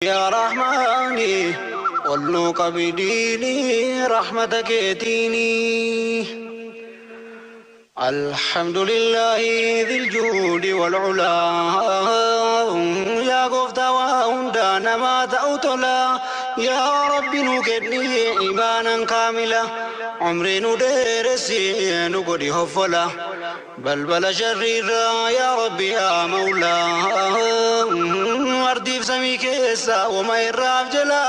يا رحماني قل بديني رحمتك يتيني. الحمد لله ذي الجود والعلا، يا قفت وهندان ما تأوتلا. يا رب نكدني إيمانا كاملا، عمري ندرسي نقدي هفلا، بل شريرا يا ربي يا مولا. أرضي في سمي كيسا وما يراف جلا،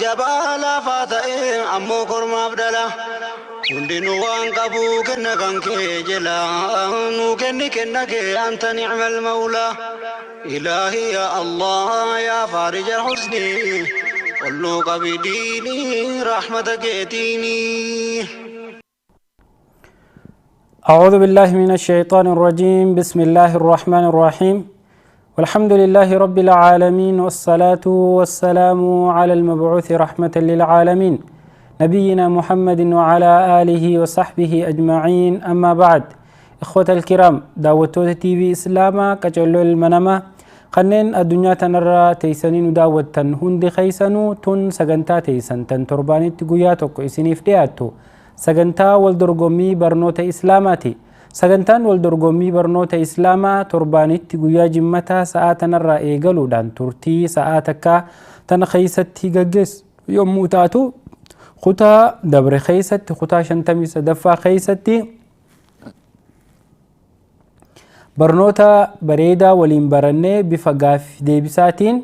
جبال فاتئ أمو كرم أبدلا. Hundinuu waan qabu kenna kan kee jela, nu kenni kenna kee anta ni'mal mawlaa. Ilaahi ya Allah ya faarij al-husni, ol nuu qabi diinii rahmata keetiini. أعوذ بالله من الشيطان الرجيم. بسم الله الرحمن الرحيم. والحمد لله رب العالمين، والصلاة والسلام على المبعوث رحمة للعالمين، نبينا محمد وعلى آله وصحبه أجمعين. أما بعد، إخوة الكرام، داوتوت تي في إسلاما كجلو المنما قنين الدنيا تنرى تيسنين داوتن هند خيسنو تن سغنتا تيسن تن ترباني تقوياتك إسنيف دياتو سغنتا والدرغمي برنوت إسلاماتي. سغنتان والدرغمي برنوت إسلاما ترباني تقويا جمتا ساعة نرى إيغلو دان ترتي ساعتك تن خيست تيغجس يوم موتاتو خطا دبر خيست خطا شنتمي سدفا خيستي برنوتا بريدا ولين برنة بفقاف ديبساتين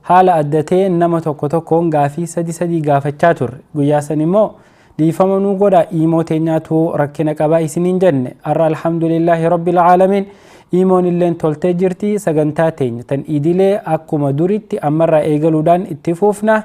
حال أدتين نما توكو توكون غافي سدي سدي غافة چاتر قياسا نمو ديفامنو قدا إيمو تيناتو ركنا قبا إسنين جنة. أرى الحمد لله رب العالمين إيمون اللين تولتجرتي سغنتاتين تن إيديلي أكو مدوريتي أمرا إيغلودان اتفوفنا.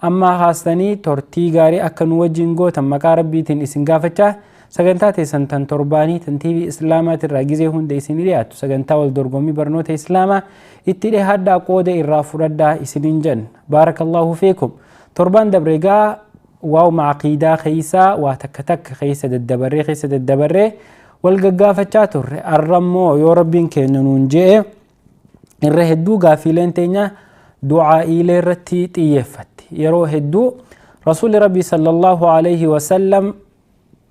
أما خاصني تورتي غاري أكن وجين غو تم مقا ربيتين إسن غافتشا سغنتا تيسن تن ترباني تن تيفي إسلامات الراجزي هون ديسن رياتو سغنتا والدرغومي برنوت إسلاما اتلي هدا قودة الرافردا إسنين جن. بارك الله فيكم. تربان دبرغا واو مع عقيدة خيسا وتكتك خيسة الدبري خيسة الدبري والغافتشا تر الرمو يو ربين كينون جي الرهدو غافلين تينا دعائي لرتي تيفت يروح الدو. رسول ربي صلى الله عليه وسلم: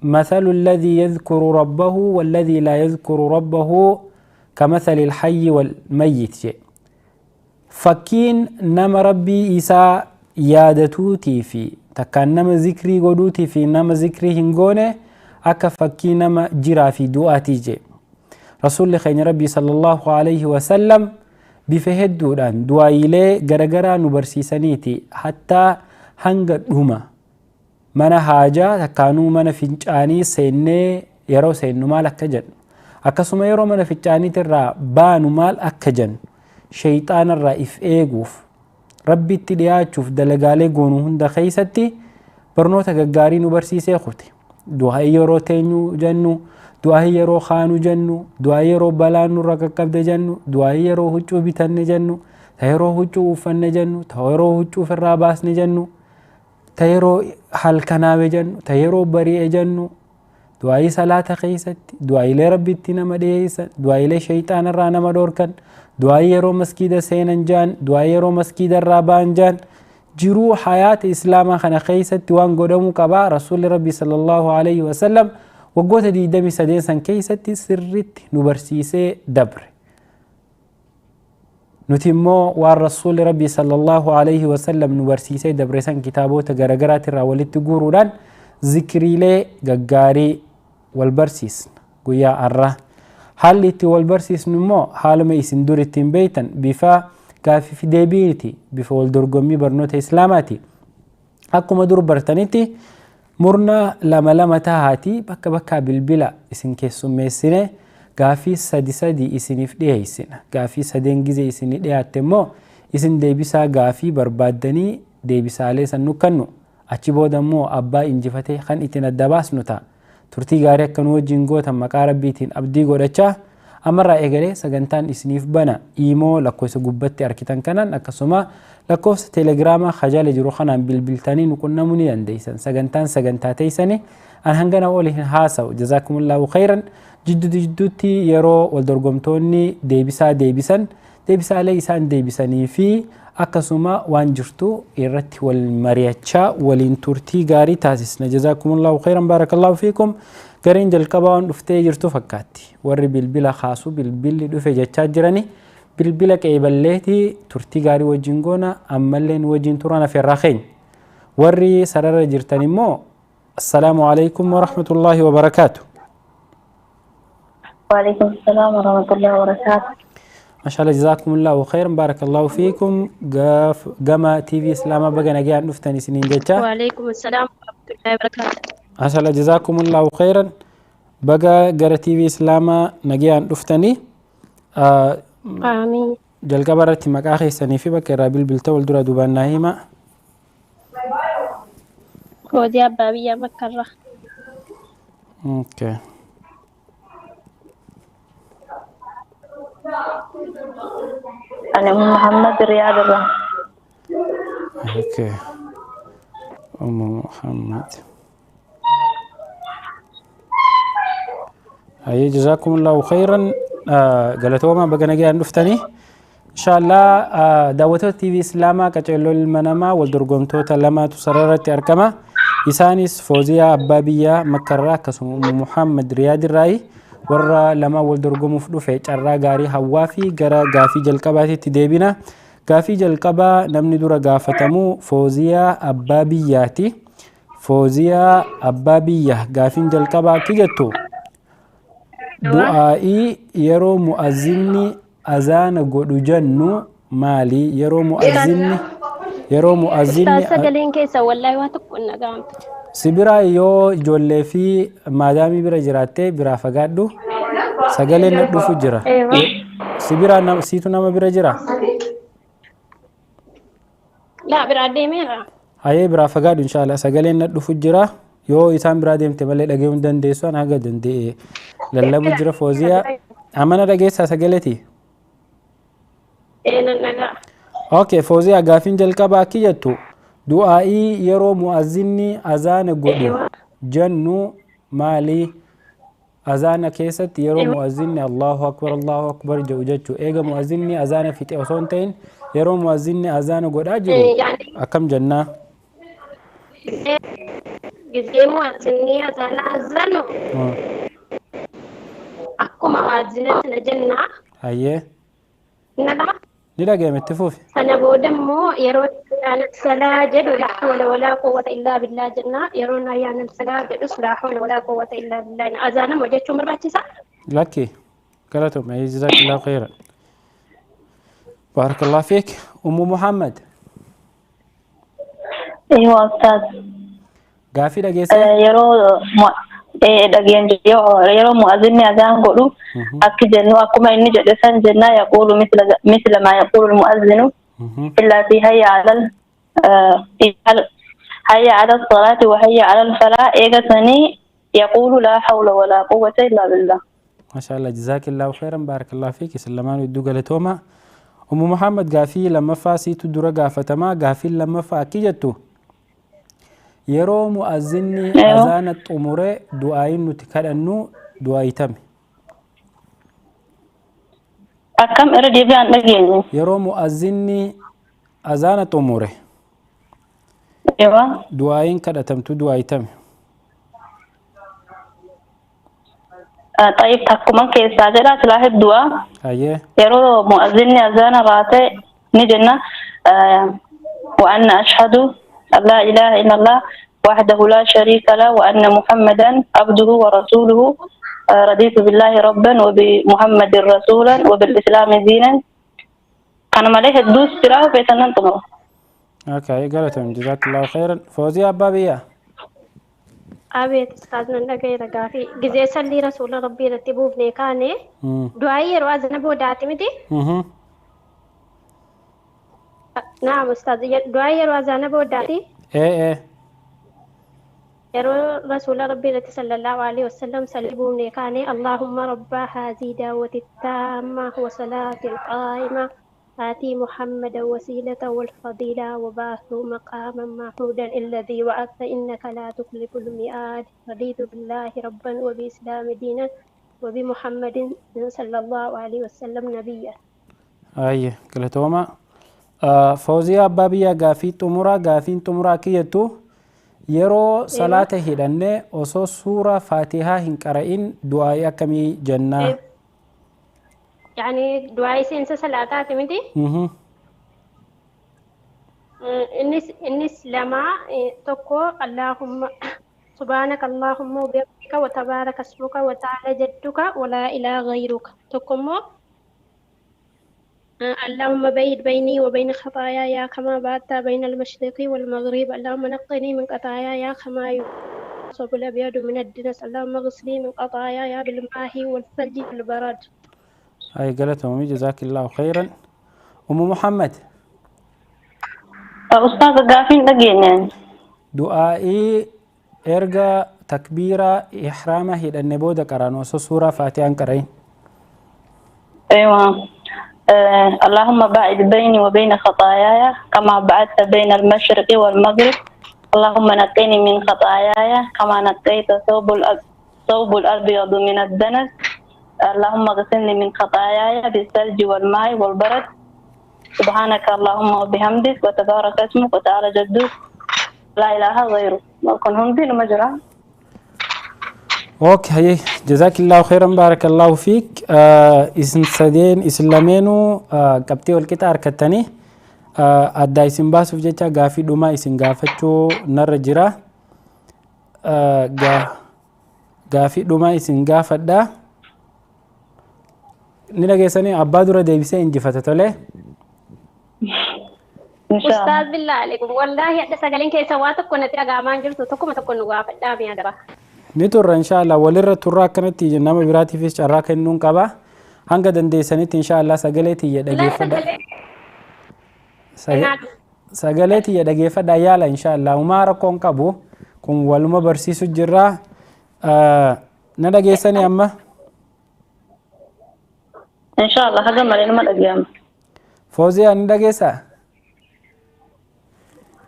مثل الذي يذكر ربه والذي لا يذكر ربه كمثل الحي والميت. فكين نما ربي إيسا يادتوتي في تكان نما ذكري قدوتي في نما ذكري هنغونه أكا فكين نما جرا في دعاتي جي. رسول خين ربي صلى الله عليه وسلم بفهدودان دعائيلي غرغرا نبرسيسانيتي حتى هنگ دوما من حاجة تكانو من فنجاني سيني يرو سينو مال أكجن أكسما يرو من فنجاني ترى بانو مال أكجن شيطان الرئيف إيغوف ربي تلياتشوف دلقالي قونو هند خيستي برنوتا غغاري نبرسيسي خوتي دعائي يرو تينو جنو دعائي يرو خانو جنو دعائي يرو بلانو رققب جنو دعائي يرو هجو بيتن جنو تيرو هجو فن جنو تيرو هجو فراباس جنو تيرو حلكناوي جنو تيرو بريء جنو دعائي صلاة خيست دعائي لربي تنما ديس دعائي لشيطان الرانا مدوركن دعائي يرو مسكيد سينن جان دعائي يرو مسكيد الرابان جان جرو حياة إسلاما خنا خيست وان قدمو قبا رسول ربي صلى الله عليه وسلم وقوت دي دمي سديسان كيستي سرت نبرسيسي دبر. نتمو والرسول ربي صلى الله عليه وسلم نبرسيسي دبرسان كتابو تغرغرات الراولت قرودان ذكري لي غغاري والبرسيس قويا الره حالتي والبرسيس نمو حالما يسن دورتين بيتا بفا كافي في ديبيتي بفا والدرقمي برنوت إسلاماتي أكو مدور برتانيتي مرنا لما لما تهاتي بكا بكا بالبلا إسن كيسو ميسيني غافي سدي سدي إسن إفديه إسن غافي سدين جزي إسن إفديه تمو إسن ديبسا غافي بربادني ديبسا عليه سنوكنو أچي بودا مو أبا إنجفته خان إتنا الدباس نتا ترتي غاري كنو جنگو تم مقاربيتين أبدي غورچا أمر إيغالي سغنتان إسنيف بنا إيمو لكوس غبتي أركتان كنان أكسوما لكوس تليجراما خجال جروخنا بالبلتاني نكون مني أنديسن سغنتان سغنتاتيسني أن هنغنا أولي هاسو. جزاكم الله خيرا. جدو جدوتي يرو والدرغمتوني ديبسا ديبسن Deebisaalee isaan deebisanii fi akkasuma waan jirtu irratti wal mari'achaa waliin turtii gaarii taasisna. Jazaakumullahu khayran, baarakallahu fiikum. Gareen jalqabaa waan dhuftee jirtu fakkaatti. Warri bilbila kaasu bilbilli dhufe jechaa jirani. Bilbila qeeballeetii turtii gaarii wajjin goona, ammallee nu wajjin turan afeerraa keenya. Warri sarara jirtan immoo assalaamu alaikum warahmatullaahi wabarakaatu. وعليكم السلام ورحمة الله وبركاته. ما شاء الله، جزاكم الله خيرا، بارك الله فيكم. قاف قما تي في اسلام بقى نجي نفتني سنين جتا. وعليكم السلام ورحمة الله وبركاته. ما شاء الله، جزاكم الله خيرا. بقى قرا تي في اسلام نجي نفتني. آمين. jalqaba irratti maqaa keessanii fi bakka irraa bilbilta wal dura duubaan naa hima. Hojii abbaa biyyaa bakka irraa. Okay. أنا أم محمد رياض الله. Okay. أم محمد. هيا جزاكم الله خيرا. Galatooma, baga nagaan dhuftanii. Inshaallah, daawwattoota TV Islaamaa qaceelloo ilma namaa, wal dorgomtoota lamatu sararratti argama. Isaanis Fooziyaa Abbaa Biyyaa Makkarraa akkasuma Ummu Muhammad Riyaadirraayi. Warra lama wal dorgomuuf dhufe carraa gaarii hawwaa fi gara gaafii jalqabaatitti deebina. Gaafii jalqabaa namni dura gaafatamu Fooziyaa Abbaa Biyyaati. Fooziyaa Abbaa Biyyaa, gaafiin jalqabaa akki jettu: du'aa'ii yeroo mu'azzinni azaana godhu jennu maali? Yeroo mu'azzinni Ustaaz, sagaleen keessa wallaahi waa tokko hin dhaga'amtu. Si biraa yoo ijoollee fi maadaamii bira jiraattee biraa fagaadhu, sagaleen na dhufu jira. Si biraa siitu nama bira jira? Laa, biraa deemeera. Hayee, biraa fagaadhu inshaalla, sagaleen na dhufu jira. Yoo isaan biraa deemte malee dhaga'uu hin dandeessu. An haga danda'e lallabu jira. Fooziyaa, amana dhageessaa sagaleeti? Ee, nan dhaga'a. Okay, Fooziyaa, gaafiin jalqabaa akki jettu: du'aa'ii yeroo mu'azzinni azaana godhu jennu maali? Azaana keessatti yeroo mu'azzinni Allahu akbar, Allahu akbar jedhu jechuu, eega mu'azzinni azaana fixe osoo hin ta'in, yeroo mu'azzinni azaana godhaa jiru akkam jennaa? Gizee mu'azzinni azaana azanu akkuma mu'azzina sana jennaa. Hayyee. Nama. Ni dhaga'ame, itti fufi. Sana booda immoo yeroo ayyaana salaa jedhu laa hawla walaa quwwata illaa billaa jenna. Yeroo ayyaana salaa jedhus laa hawla walaa quwwata illaa billaa. Azaanama jechuun barbaachisaa? Lakki, galatoomi. Jazakallahu khairan, baarakallahu fiik. Ummu Muhammad. أيوة أستاذ. Gaafii dhageessee? Yeroo yeroo mu'azinni azaan godhu akki jennu akkuma inni jedhe san jenna. يقول مثل ما يقول المؤذن إلا في هيا على هيا على الصلاة وهيا على الفلاح، إيغا يقول لا حول ولا قوة إلا بالله. ما شاء الله، جزاك الله خيرا، بارك الله فيك. سلمان ودو galatooma. Ummu Muhammad, gaafii lammaffaa siitu dura gaafatamaa. Gaafii lammaffaa akki jettu: yeroo mu'azzinni azaana xumure du'aayin nuti kadhannu du'aayitame? Akkam? Irra deebi'aan dhageenye. Yeroo mu'azzinni azaana xumure du'aayin kadhatamtu du'aayitame? طيب, takkuma keessaa jedha silaa hedduudha. Hayyee. Yeroo mu'azzinni azaana baate ni jenna: وأن أشهد أن لا إله إلا الله وحده لا شريك له وأن محمدا عبده ورسوله، رضيت بالله ربا وبمحمد رسولا وبالإسلام دينا. كان ماليه الدوس تراه بيتنا طمره. Okay, galatoom, jazakallahu khairan. Fooziyaa Abbaa Biyyaa. Abeet ustaaz, nan dhagayeera gaafii. Gizee sallii rasuula rabbii irratti buufnee kaane du'aayii yeroo azana boodaati miti? Naam ustaaz, du'aayii yeroo azana boodaati. Ee ee. Yeroo rasuula rabbii irratti sallallahu alaihi wasallam sallii buufnee kaane اللهم رب هذه الدعوة التامة والصلاة القائمة آتي محمدا وسيلة والفضيلة وبعثه مقاما محمودا الذي وعدت إنك لا تخلف الميعاد، رضيت بالله ربا وبإسلام دينا وبمحمد صلى الله عليه وسلم نبيا. Ayye galatooma. Fawziyaa abbaa biyyaa gaafii xumuraa gaafiin xumuraa kiyyattu yeroo salaata hidhanne osoo suuraa faatihaa hin qara'in du'aa'ii akkamii jennaa? Yani du'aa'ii seensa salaataati miti? Innis lama tokko Allahumma subhaanaka Allahumma wa bihamdika wa tabaaraka ismuka wa ta'ala jadduka wa laa ilaaha ghayruka. Tokko immoo اللهم بيد بيني وبين خطاياي كما بعدت بين المشرق والمغرب اللهم نقني من خطاياي كما يصب الأبيض من الدنس اللهم اغسلني من خطاياي بالماء والثلج والبرد. أي قالتهم جزاك الله خيرا. أم محمد. أستاذ قافين دقيقة. دعائي إرجع تكبيرة إحرامه إلى النبودة قران سورة فاتحة قرين. أيوة. اللهم باعد بيني وبين خطاياي كما بعدت بين المشرق والمغرب اللهم نقني من خطاياي كما نقيت ثوب الأبيض من الدنس اللهم اغسلني من خطاياي بالثلج والماء والبرد سبحانك اللهم وبحمدك وتبارك اسمك وتعالى جدك لا إله غيرك. وكن هم دين مجرى. okay جزاك الله خيرا بارك الله فيك. isin sadeen isin lameenuu qabxii walqixa harkattanii addaa isin baasuuf jecha gaafii dhumaa isin gaafachuu narra jira. Gaafii dhumaa isin gaafadha. Ni dhageessanii abbaa dura deebisee injifata tole. Ustaaz billah alaikum wallahi adda sagaleen keessa waa tokko natti dhaga'amaa jirtu tokkuma tokko nu gaafadhaa mi'a daba. Ni turra inshaallah walirra turra akkanatti nama biraatiifis carraa kennuun qaba. Hanga dandeessanitti inshaallah sagalee tiyya dhageeffadha. Sagalee tiyya dhageeffadha yaala inshaallah umaa rakkoon qabu kun waluma barsiisu jirra. Na dhageessanii amma? Inshaallah haga malee nama dhaga'ama. Fooziyaa ni dhageessaa?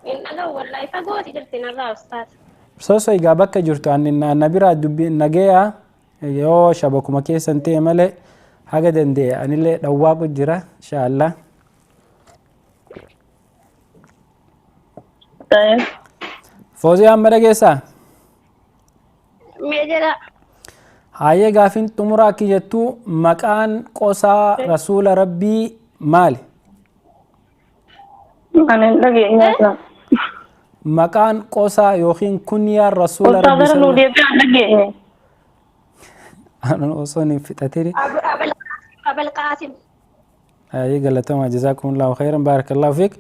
Hin dhaga'u wallahi fagooti jirti narraa ustaaz. Soso egaa bakka jirtu ani na biraa dubbii nageeyaa yoo shabakuma keessan ta'e malee haga danda'e anillee dhawwaaqu jira inshaallah. Fooziyaa amma dhageessaa? Mee jedha. Hayyee gaafiin xumuraa akki jettu maqaan qosaa rasuula rabbii maali? Ani hin dhageenye. Maqaan qosaa yookiin kunyaan rasuula rabbii. Ustaaz nu deebi'aa dhageenye. Osoo hin fixatin. Abul Qaasim. Hayyee galatooma jazaakumullahu khairan baarakallahu fiik.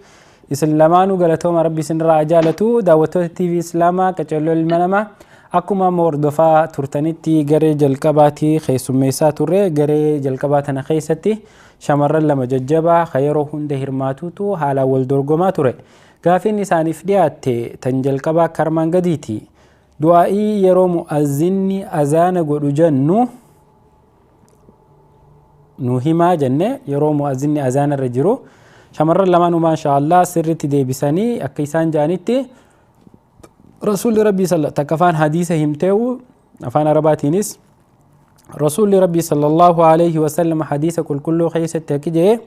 Isin lamaanuu galatooma rabbi isinirraa jaalatu daawwattoota TV Islaamaa qacarroo ilma namaa akkuma amma hordofaa turtanitti garee jalqabaatii keessummeessaa turre garee jalqabaa tana keessatti shamarran lama jajjabaa kan yeroo hunda hirmaatutu haalaan wal dorgomaa ture. Gaafiin isaaniif dhiyaatte tan jalqabaa karmaan gadiiti. Du'aa'ii yeroo mu'azzinni azaana godhu jennu nu himaa jenne yeroo mu'azzinni azaana irra jiru shamarran lamaanuu maashaallah sirriitti deebisanii akka isaan ja'anitti rasuulli rabbii takka afaan hadiisa himteewu afaan arabaatiinis rasuulli rabbii sallallahu alayhi wasallam hadiisa qulqulluu keessatti akki jedhe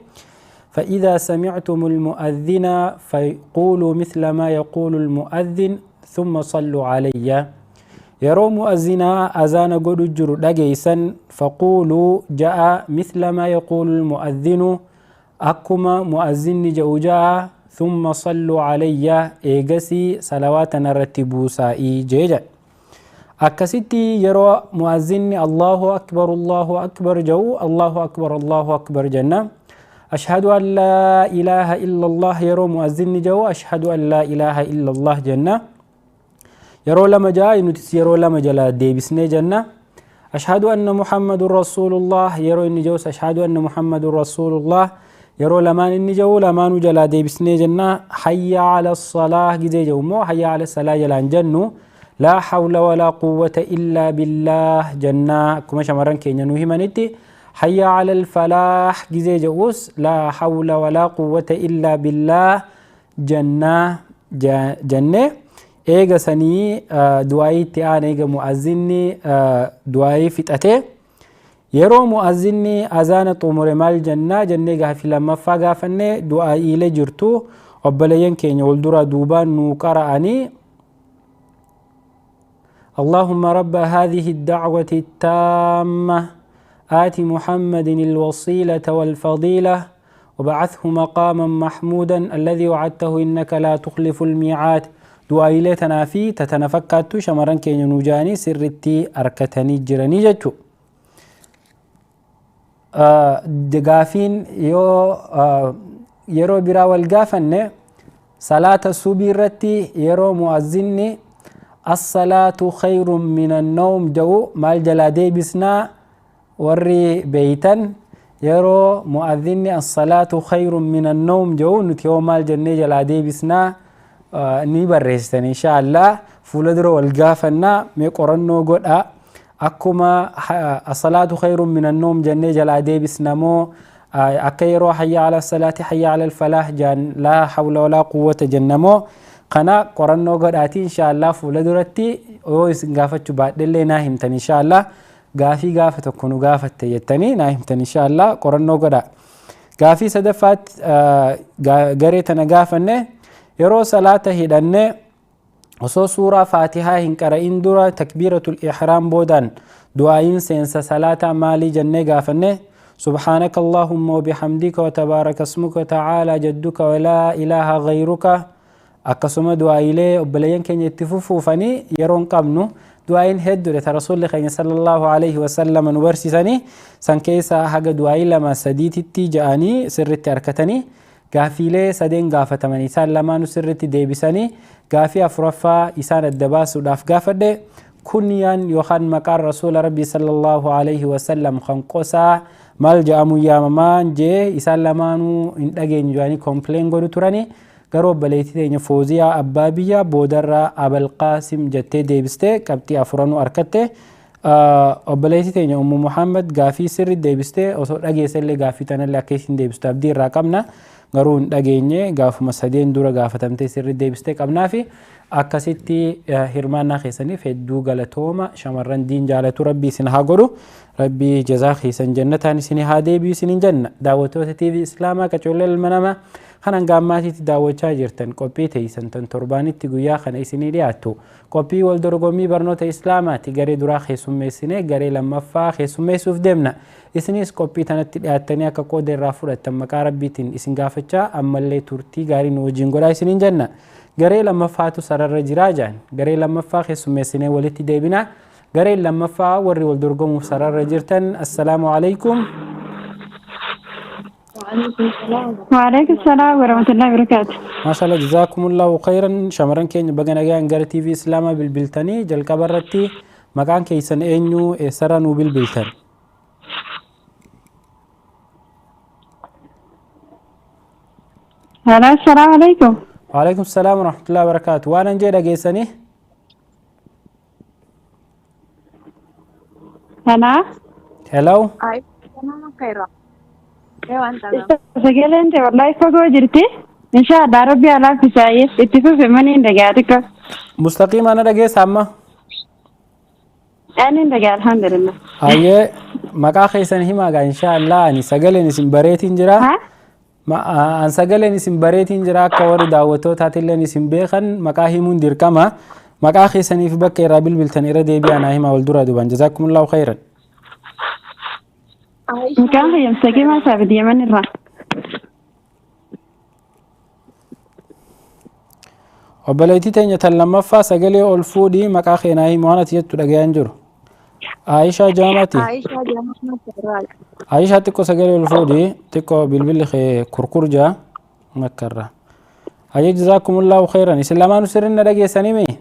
فإذا سمعتم المؤذن فقولوا مثل ما يقول المؤذن ثم صلوا علي. يرو مؤذنا أذان قد جر دقيسا فقولوا جاء مثل ما يقول المؤذن أكما مؤذن جاء جاء ثم صلوا علي إيجسي صلوات نرتبوا سائي جيجا. أكستي يرو مؤذن الله أكبر الله أكبر جو الله أكبر الله أكبر جنة أشهد أن لا إله إلا الله يرو مؤذن جو أشهد أن لا إله إلا الله جنة يرو لما جاء نتس يرو لما جلا ديبسني جنة أشهد أن محمد رسول الله يرو إني جوس أشهد أن محمد رسول الله يرو لما إني جو لما نجلا ديبسني جنة حي على الصلاة جزي جو مو حي على الصلاة جلان جنو لا حول ولا قوة إلا بالله جنة كما شمرن كينيا نوهي منتي حي على الفلاح جزي جوس لا حول ولا قوة إلا بالله جنة جنة إيجا سني دعائي تيان إيجا مؤذني دعائي فتأتي Yeroo mu'azzinni azaana xumure maal jennaa jennee gaafii lammaffaa gaafanne. Du'aa'iilee jirtu obboleeyyan keenya wal dura duubaan nuu qara'anii. اللهم رب هذه الدعوة التامة آت محمد الوسيلة والفضيلة وبعثه مقاما محمودا الذي وعدته إنك لا تخلف الميعاد. دعائي تنافي تتنفكاتو شمران كين نوجاني سرتي أركتني جراني جتشو. دقافين يو يرو برا والقافن صلاة السبيرتي يرو مؤذني الصلاة خير من النوم جو مال جلادي بسنا وري بيتا يرو مؤذني الصلاة خير من النوم جو نتيو مال جنة جلادي بسنا ني بريستن إن شاء الله فولدرو والقافنا ميقرنو قد أكما الصلاة خير من النوم جنة جلادي بسنا مو أكيرو حي على الصلاة حي على الفلاح جان لا حول ولا قوة جنمو قنا قرنو قد آتي إن شاء الله فولدرتي أو قافتشو بعد اللي ناهمتن إن شاء الله gaafii gaafa tokko nu gaafatte jettanii naa himtan insha Allah qorannoo godha. Gaafii sadaffaatti garee tana gaafanne yeroo salaata hidhanne osoo suuraa faatihaa hin qara'in dura takbiiratul ihraam boodaan du'aayin seensa salaataa maalii jennee gaafanne. سبحانك اللهم وبحمدك وتبارك اسمك وتعالى جدك ولا إله غيرك. akkasuma du'aayilee obboleeyyan keenya itti fufuufanii yeroon qabnu du'aayin hedduudha ta rasuulli keenya sallallahu alaihi wasallam nu barsiisanii san keessaa haga du'aayii 2 3tti ja'anii sirritti harkatanii gaafiilee sadeen gaafataman isaan lamaanuu sirritti deebisanii gaafii afuraffaa isaan adda baasuudhaaf gaafadhe. Kunyaan yookaan maqaan rasuula rabbii sallallahu alaihi wasallam kan qosaa maal ja'amu yaamamaan jee isaan lamaanuu hin dhageenyu jedhanii kompileen godhu turanii. Garuu obboleettii teenya Fooziyaa abbaa biyyaa boodarraa Abalqaasim jettee deebistee qabxii afuranuu harkatte. Obboleettii teenya Ummu Muhammad gaafii sirri deebistee osoo dhageessellee gaafii tanallee akka isin deebistu abdii irraa qabna. Garuu hin dhageenye gaafuma sadeen dura gaafatamtee sirri deebistee qabnaafi akkasitti hirmaannaa keessaniif hedduu galatooma. Shamarran diin jaalatu rabbii isin haa godhu. Rabbii jazaa keessan jannataan isin haa deebi'u isin janna. Daawwattoota TV Islaamaa qacoollee ilma namaa kan hanga ammaatitti daawwachaa jirtan qophii teessan tan torbaanitti guyyaa kana isinii dhiyaattu qophii wal dorgommii barnoota Islaamaati. Garee duraa keessummeessinee garee lammaffaa keessummeessuuf deemna. Isinis qophii tanatti dhiyaattanii akka qooda irraa fudhattan maqaa rabbiitiin isin gaafachaa ammallee turtii gaarii nu wajjin godhaa isiniin jenna. Garee lammaffaatu sararra jiraa jaan garee lammaffaa keessummeessinee walitti deebina. Garee lammaffaa warri wal dorgomuuf sararra jirtan assalaamu alaikum. وعليكم السلام ورحمة الله وبركاته. ما شاء الله جزاكم الله خيرا. شمران كين بغنا غان غير تي في اسلاما بالبلتني جلقبرتي مكان كيسن انيو سرانو بالبلتن. هلا السلام عليكم. وعليكم السلام ورحمة الله وبركاته. وانا نجي دغيسني. هلا هلو. Sagaleen ta'e wallahi fagoo jirti. Insha Allah rabbi ala fisaayis itti fufe mani hin dhaga'a Mustaqiima na dhageessa amma? Ani hin dhaga'a alhamdulillah. Hayyee maqaa keessan himaa gaa insha Allah ani sagaleen isin bareetiin jira. An sagaleen isin bareetiin jira akka warri daawwattootaatiilleen isin beekan maqaa himuun dirqama. Maqaa keessaniif bakka irraa bilbiltan irra deebi'aa naa himaa wal dura duuban. Jazaakumullahu khayran. Maqaan kiyya Mustaqiimaa Saabit Yemen irraa. Obboleettii teenya tan lammaffaa sagalee ol fuudhii maqaa keenaa himi waan ati jettu dhagayaan jiru. Aayishaa Jaamaati. Aayishaa xiqqoo sagalee ol fuudhii xiqqoo bilbilli kee kurkur jaa makkarra. Hayyee jazaakumullahu khayran. Isin lamaanuu sirriin na dhageessanii mee?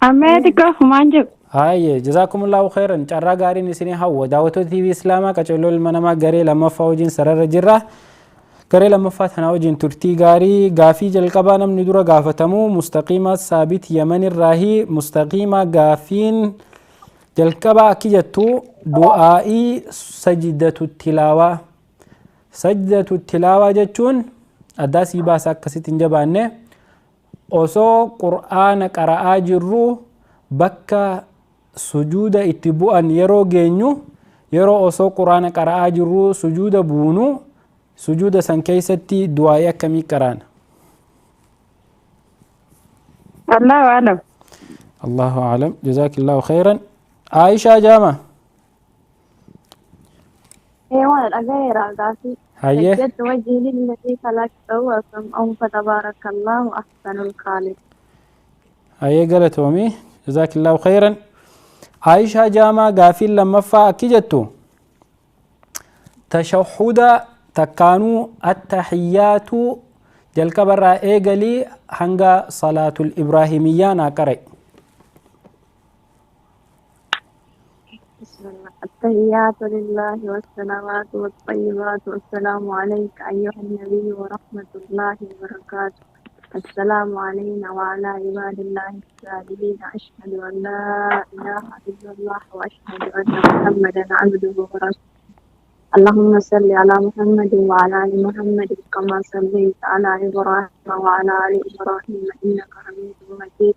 Amma xiqqoo humaan jiru. Hayyee jazaakumullahu khayran. Carraa gaariin isinii hawwa. Daawwattoota TV Islaamaa qacooloo ilma namaa garee lammaffaa wajjin sararra jirra. Garee lammaffaa tanaa wajjin turtii gaarii gaafii jalqabaa namni dura gaafatamu Mustaqiima Saabit Yemen irraahi. Mustaqiima gaafiin jalqabaa akki jettu du'aa'ii sajdatu tilaawaa. Sajdatu tilaawaa jechuun addaa sii baasa akkasitti hin jabaanne osoo qur'aana qara'aa jirru bakka sujuuda itti bu'an yeroo geenyu yeroo osoo quraana qara'aa jirru sujuuda buunu sujuuda san keessatti du'aa'ii akkamii qaraana? Allahu a'lam. Allahu a'lam. Jazaakillahu khayran. Aishaa jaama. ايوه الأجاير عارفين. Hayyee. سجدت وجهي للذي خلقته وسمعه فتبارك الله أحسن الخالق. Hayyee galatoomii. Jazaakillahu khayran. Aishaa jaamaa gaafiin lammaffaa akki jettu tashahhuda takkaanuu attaxiyyaatu jalqabarraa eegalii hanga salaatul ibraahimiyyaa naa qara'e. بسم الله. التحيات لله والصلوات والطيبات والسلام عليك أيها النبي ورحمة الله وبركاته. السلام علينا وعلى عباد الله الصالحين. أشهد أن لا إله إلا الله وأشهد أن محمدا عبده ورسوله. اللهم صل على محمد وعلى آل محمد كما صليت على إبراهيم وعلى آل إبراهيم إنك حميد مجيد.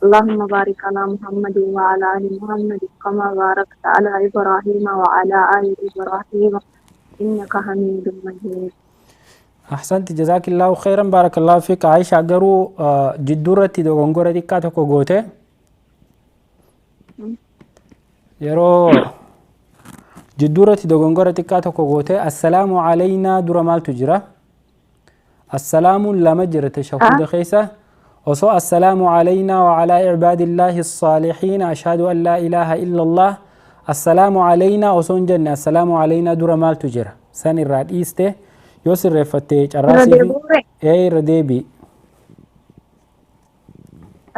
اللهم بارك على محمد وعلى آل محمد كما باركت على إبراهيم وعلى آل إبراهيم إنك حميد مجيد. أحسنت جزاك الله خيرا بارك الله فيك عائشة. garuu jidduurratti dogongora xiqqaa tokko goote yeroo jidduurratti dogongora xiqqaa tokko goote assalaamu alaynaa dura maaltu jira? Assalaamuun lama jira tashahuda keessa. Osoo assalaamu alaynaa wa alaa cibaadillaahi الصالحين ashhadu an laa ilaaha illa allah assalaamu alaynaa osoo hin jenne assalaamu alaynaa dura maaltu jira san irraa dhiiste yoo sirreeffatte carraasii fi ee irra deebii.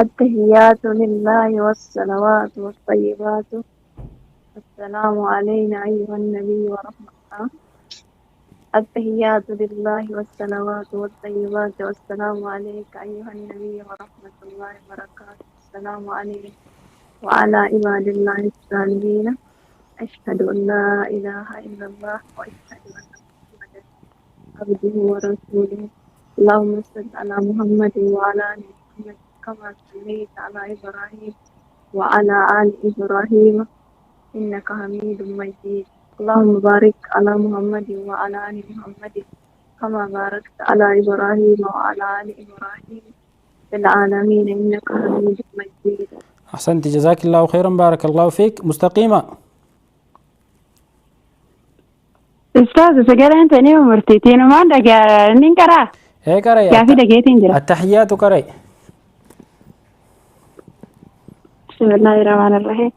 التحيات لله والصلوات والطيبات السلام علينا أيها النبي ورحمة الله. التحيات لله والصلوات والطيبات والسلام عليك أيها النبي ورحمة الله وبركاته. السلام علينا وعلى عباد الله الصالحين. أشهد أن لا إله إلا الله وأشهد أن محمدا عبده ورسوله. اللهم صل على محمد وعلى آل محمد كما صليت على إبراهيم وعلى آل إبراهيم إنك حميد مجيد. اللهم بارك على محمد وعلى آل محمد كما باركت على إبراهيم وعلى آل إبراهيم في العالمين إنك حميد مجيد. أحسنت جزاك الله خيرا بارك الله فيك. مستقيمة Ustaaz sagaleen tanii murtiitiin maan dhagaa nin qaraa? Ee qarai. Gaafii dhageetiin jira. Attaxiyyaatu qarai. بسم الله الرحمن الرحيم.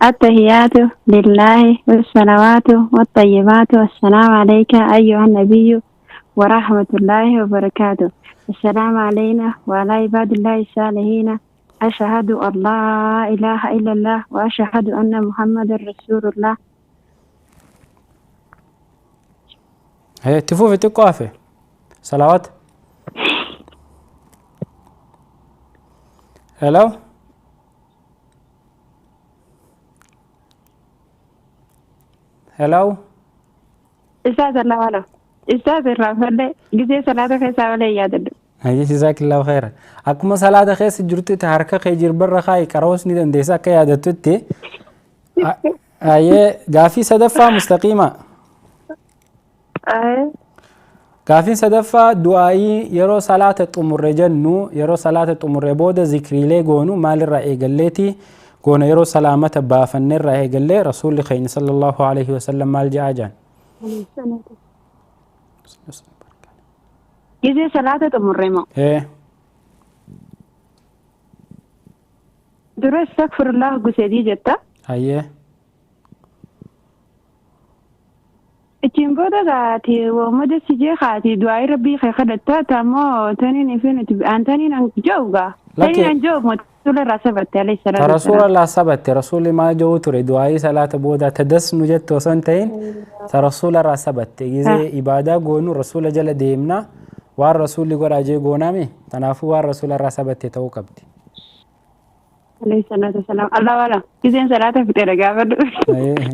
التحيات لله والصلوات والطيبات والسلام عليك أيها النبي ورحمة الله وبركاته. السلام علينا وعلى عباد الله الصالحين. أشهد أن لا إله إلا الله وأشهد أن محمد رسول الله. هي تفوف تقافة صلوات. هلو هلو أستاذ الله ولا أستاذ الرافل جزء صلاة خيسا ولا يادد. هاي جزاك الله خيرا. أكما صلاة خيس جرتي تحركة خيجر برا خاي كروس ندن ديسا كيادتتي. هاي غافي صدفة مستقيمة. Gaafiin sadaffaa du'aayii yeroo salaata xumurre jennu yeroo salaata xumurre booda zikriilee goonu maalirraa eegalleeti goona yeroo salaamata baafanneerraa eegallee rasuulli keenya sallallahu alaihi wasallam maal je'aa jaan? Gizee salaata xumurre moo? Ee. Dura astaghfirullah guseedii jetta? Hayyee. Ittiin booda gaati waamada si jeeqaati du'aayii rabbii kee kadhattaa taamoo taniin ifin antaniin an jooga. Taniin an joog rasuula irraa sabatte alayhi salaatu Ta rasuula irraa sabatte rasuulli maal jedhu ture du'aayii salaata booda tadasnu jettu osoo hin ta'in ta rasuula irraa sabatte gizee ibaadaa goonu rasuula jala deemna waan rasuulli godhaa jee goonaami kanaafuu waan rasuula irraa sabatte ta'uu qabdi. عليه الصلاة والسلام. الله أعلم. جزين صلاة في تلقى.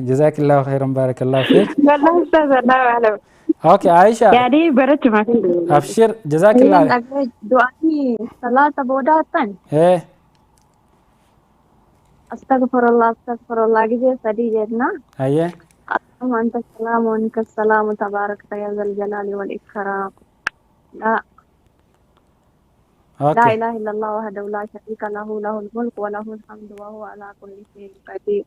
جزاك الله خيرا بارك الله فيك. والله أستاذ الله أعلم. أوكي عائشة. يعني بردت ما في. أبشر جزاك الله. دعائي صلاة بوداتن. إيه. Astaghfirullah astaghfirullah gizee sadii jenna. Hayyee. اللهم أنت السلام ومنك السلام تبارك يا ذا الجلال والإكرام. لا لا Okay. إله إلا الله وحده لا شريك له، له الملك وله الحمد وهو على كل شيء قدير.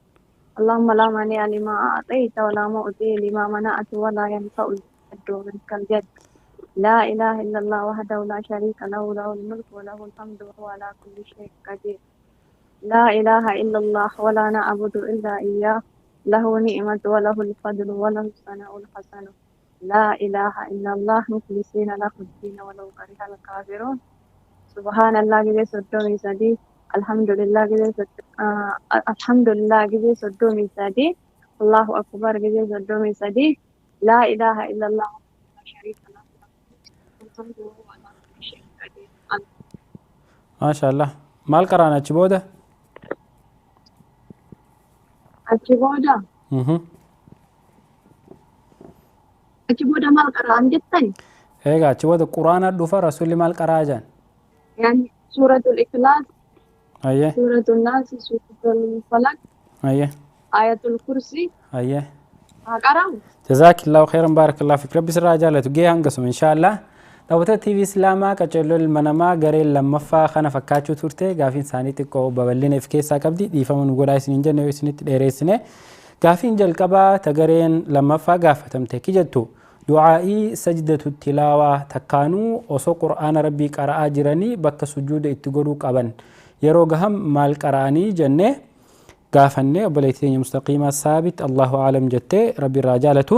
اللهم لا مانع لما أعطيت ولا معطي لما منعت ولا ينفع الجد منك الجد. لا إله إلا الله وحده لا شريك له، له الملك وله الحمد وهو على كل شيء قدير. لا إله إلا الله ولا نعبد إلا إياه، له نعمة وله الفضل وله الثناء الحسن. لا إله إلا الله مخلصين له الدين ولو كره الكافرون. سبحان الله gizee 33، الحمد لله gizee الحمد لله gizee 33، الله أكبر gizee 33، لا إله إلا الله لا شريك له، الحمد وهو على كل شيء قدير. Maasha Allah. Maal qaraan achi booda? Achi booda achi booda maal qara'an jettani? Egaa achi booda quraana dhufa, rasuulli maal qaraa jedhan? يعني سورة الإخلاص. Hayyee. سورة الناس، سورة الفلق. Hayyee. آية الكرسي. Hayyee. Haa qara'u. جزاك الله خيرا، بارك الله فيك، rabbi sirraa jaalatu. Gee hangasuma inshaallah. Daawwattoota TV Islaamaa, qaceelloo ilma namaa gareen lammaffaa kana fakkaachuu turte. Gaafiin isaanii xiqqoo babal'ina of keessaa qabdi. Dhiifama nu godhaa isiniin jenne yoo isinitti dheereessine. Gaafiin jalqabaa ta gareen lammaffaa gaafatamte ki jettu, du'aa'ii sajdatu tilaawaa takkaanuu osoo qur'aana rabbii qara'aa jiranii bakka sujuuda itti godhuu qaban yeroo gaham maal qara'anii jenne gaafanne. Obboleettii teenya Mustaqiimaa Saabit "الله أعلم" jettee, rabbi irraa jaalatu.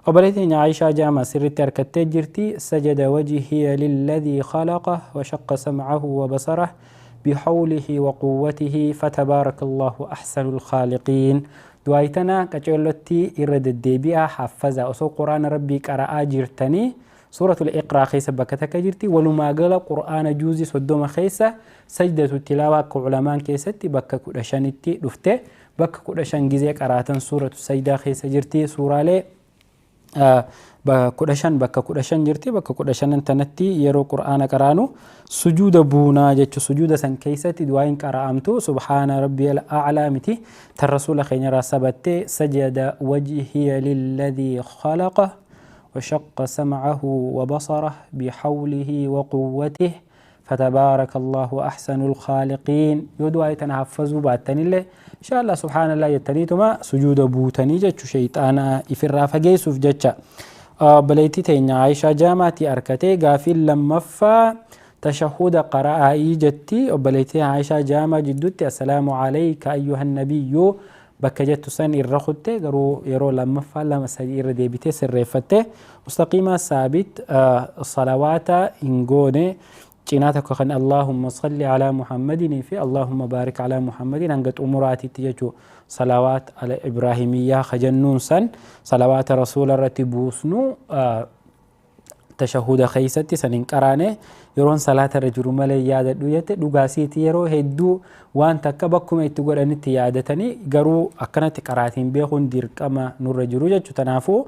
Obboleettii teenya Aayishaa Jaamaa sirritti harkattee jirti: سجد وجهي للذي خلقه وشق سمعه وبصره بحوله وقوته فتبارك الله أحسن الخالقين. Du'aayitana qaceellotti irra deddeebi'aa haffazaa. Osoo quraana rabbii qara'aa jirtanii suuratul Iqraa keessa bakka takka jirti. Walumaa gala qur'aana juuzii 30 keessa sajdatu tilaawaa akka culamaan keessatti bakka 15tti dhufte. Bakka 15 gizee qaraatan suuratu sajdaa keessa jirti. Suuraalee 15, bakka 15 jirti. Bakka 15n tanatti yeroo qur'aana qaraanu sujuuda buunaa jechu. Sujuuda san keessatti du'aayin qara'amtu سبحان ربي الأعلى miti tan rasuula keenyarraa sabattee سجد وجهي للذي خلقه وشق سمعه وبصره بحوله وقوته فتبارك الله أحسن الخالقين. Yoo du'aa tana haffazuu baattanillee إن شاء الله سبحان الله jettaniituma sujuuda buutanii jechu, shayxaana ifirraa fageessuuf jecha. Obboleettii teenya Aayishaa Jaamaatii arkatee. Gaafiin lammaffaa tashahuda qara'aa'ii jetti. Obboleettii Aayishaa Jaamaa jidduutti "السلام عليك أيها النبي" bakka jettu san irra kutte. Garuu yeroo lammaffaa lama sadii irra deebitee sirreeffatte. Mustaqiimaa Saabit salawaata hin goone. Cinaa tokko kan "اللهم صل على محمد" fi "اللهم بارك على محمد" hanga xumuraatitti jechuu, salawaat ala ibraahimiyyaa kajennuun san, salawaata rasuula irratti buusnu tashahuda keeysatti san hin qaraane. "Yeroon salaata irra jiru malee yaadadhu" jette. Dhugaasiiti, yeroo hedduu waan takka bakkuma itti godhanitti yaadatanii, garuu akkanatti qaraatiin beekuun dirqama nurra jiru jechu. Tanaafuu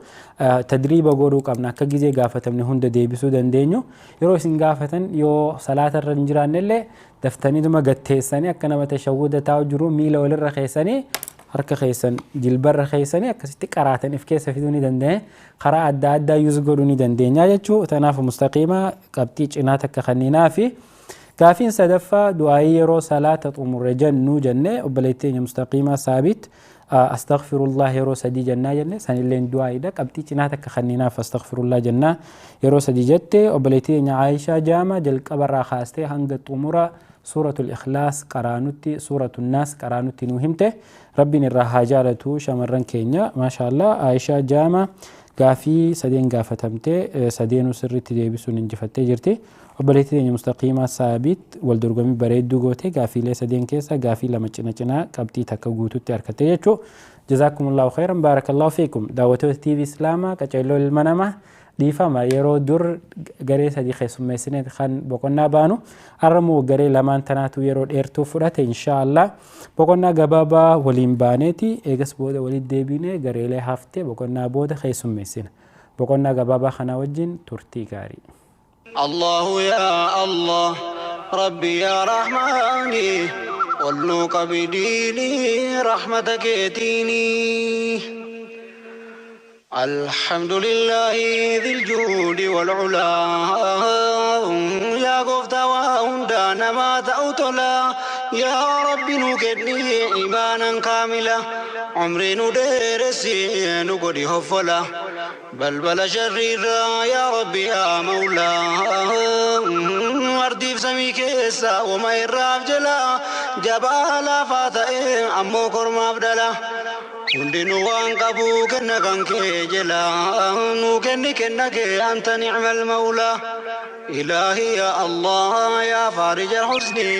tadriiba godhuu qabna akka gizee gaafatamne hunda deebisuu dandeenyu. Yeroo isin gaafatan yoo salaata irra hin jiraannellee daftaniituma gatteessanii akka nama tashahuda taa'u jiru miila walirra keessanii, harka keessan jilbarra keessanii akkasitti qaraataniif keessa fiduu ni dandeenya. Karaa adda addaa use godhuu ni dandeenya jechuu. Tanaaf Mustaqiima qabxii cinaa takka kanninaa fi gaafiin sadaffaa du'aayii yeroo salaata xumurre jennu jenne. Obboleettii teenya Mustaqiimaa Saabit "أستغفر الله yeroo sadii jennaa" jenne. Sanilleen du'aayiidha, qabxii cinaa takka kanninaaf. "أستغفر الله jennaa yeroo sadii" jette. Obboleettii teenya Aayishaa Jaama jalqabarraa kaastee hanga xumura suuratul Ikhlaas qaraanutti, suuratul Naas qaraanutti nuu himte. Rabbiin irraa haa jaalatu shamarran keenya. Maashaallah, Aayishaa Jaama gaafii sadeen gaafatamte sadeenuu sirriitti deebisuun injifattee jirti. Obboleettii teenya Mustaqiimaa Saabit wal dorgommii bareedduu goote. Gaafiilee sadeen keessa gaafii lama cina cinaa qabxii takka guututti harkatte jechuu. جزاكم الله خيرا، بارك الله فيكم. Daawwattoota TV Islaamaa, qaceelloo ilma namaa, dhiifama, yeroo dur garee sadii keessummeessine kan boqonnaa baanu, har'ammoo garee lamaan tanaatu yeroo dheertuu fudhate. Inshaallah boqonnaa gabaabaa waliin baaneeti eegas booda walitti deebine gareelee haftee boqonnaa booda keessummeessina. Boqonnaa gabaabaa kanaa wajjin turtii gaarii. الله يا الله ربي يا رحماني. Ol nuu qabi diinii rahmata keetiinii. الحمد لله ذي الجود والعلا، يا قفتا وهندا نما تأوتلا. يا رب نكدني إيمانا كاملا، عمري ندرسي نقدي هفلا، بل بل شريرا يا ربي يا مولا. أرضي في سمي كيسا وما يراف جلا، جبال فاتئ أمو كرما بدلا. Hundinuu waan qabu kenna kan kee jela, nuu kenni kenna kee anta ni'mal mawlaa. Ilaahi ya Allah ya faarij al-husni,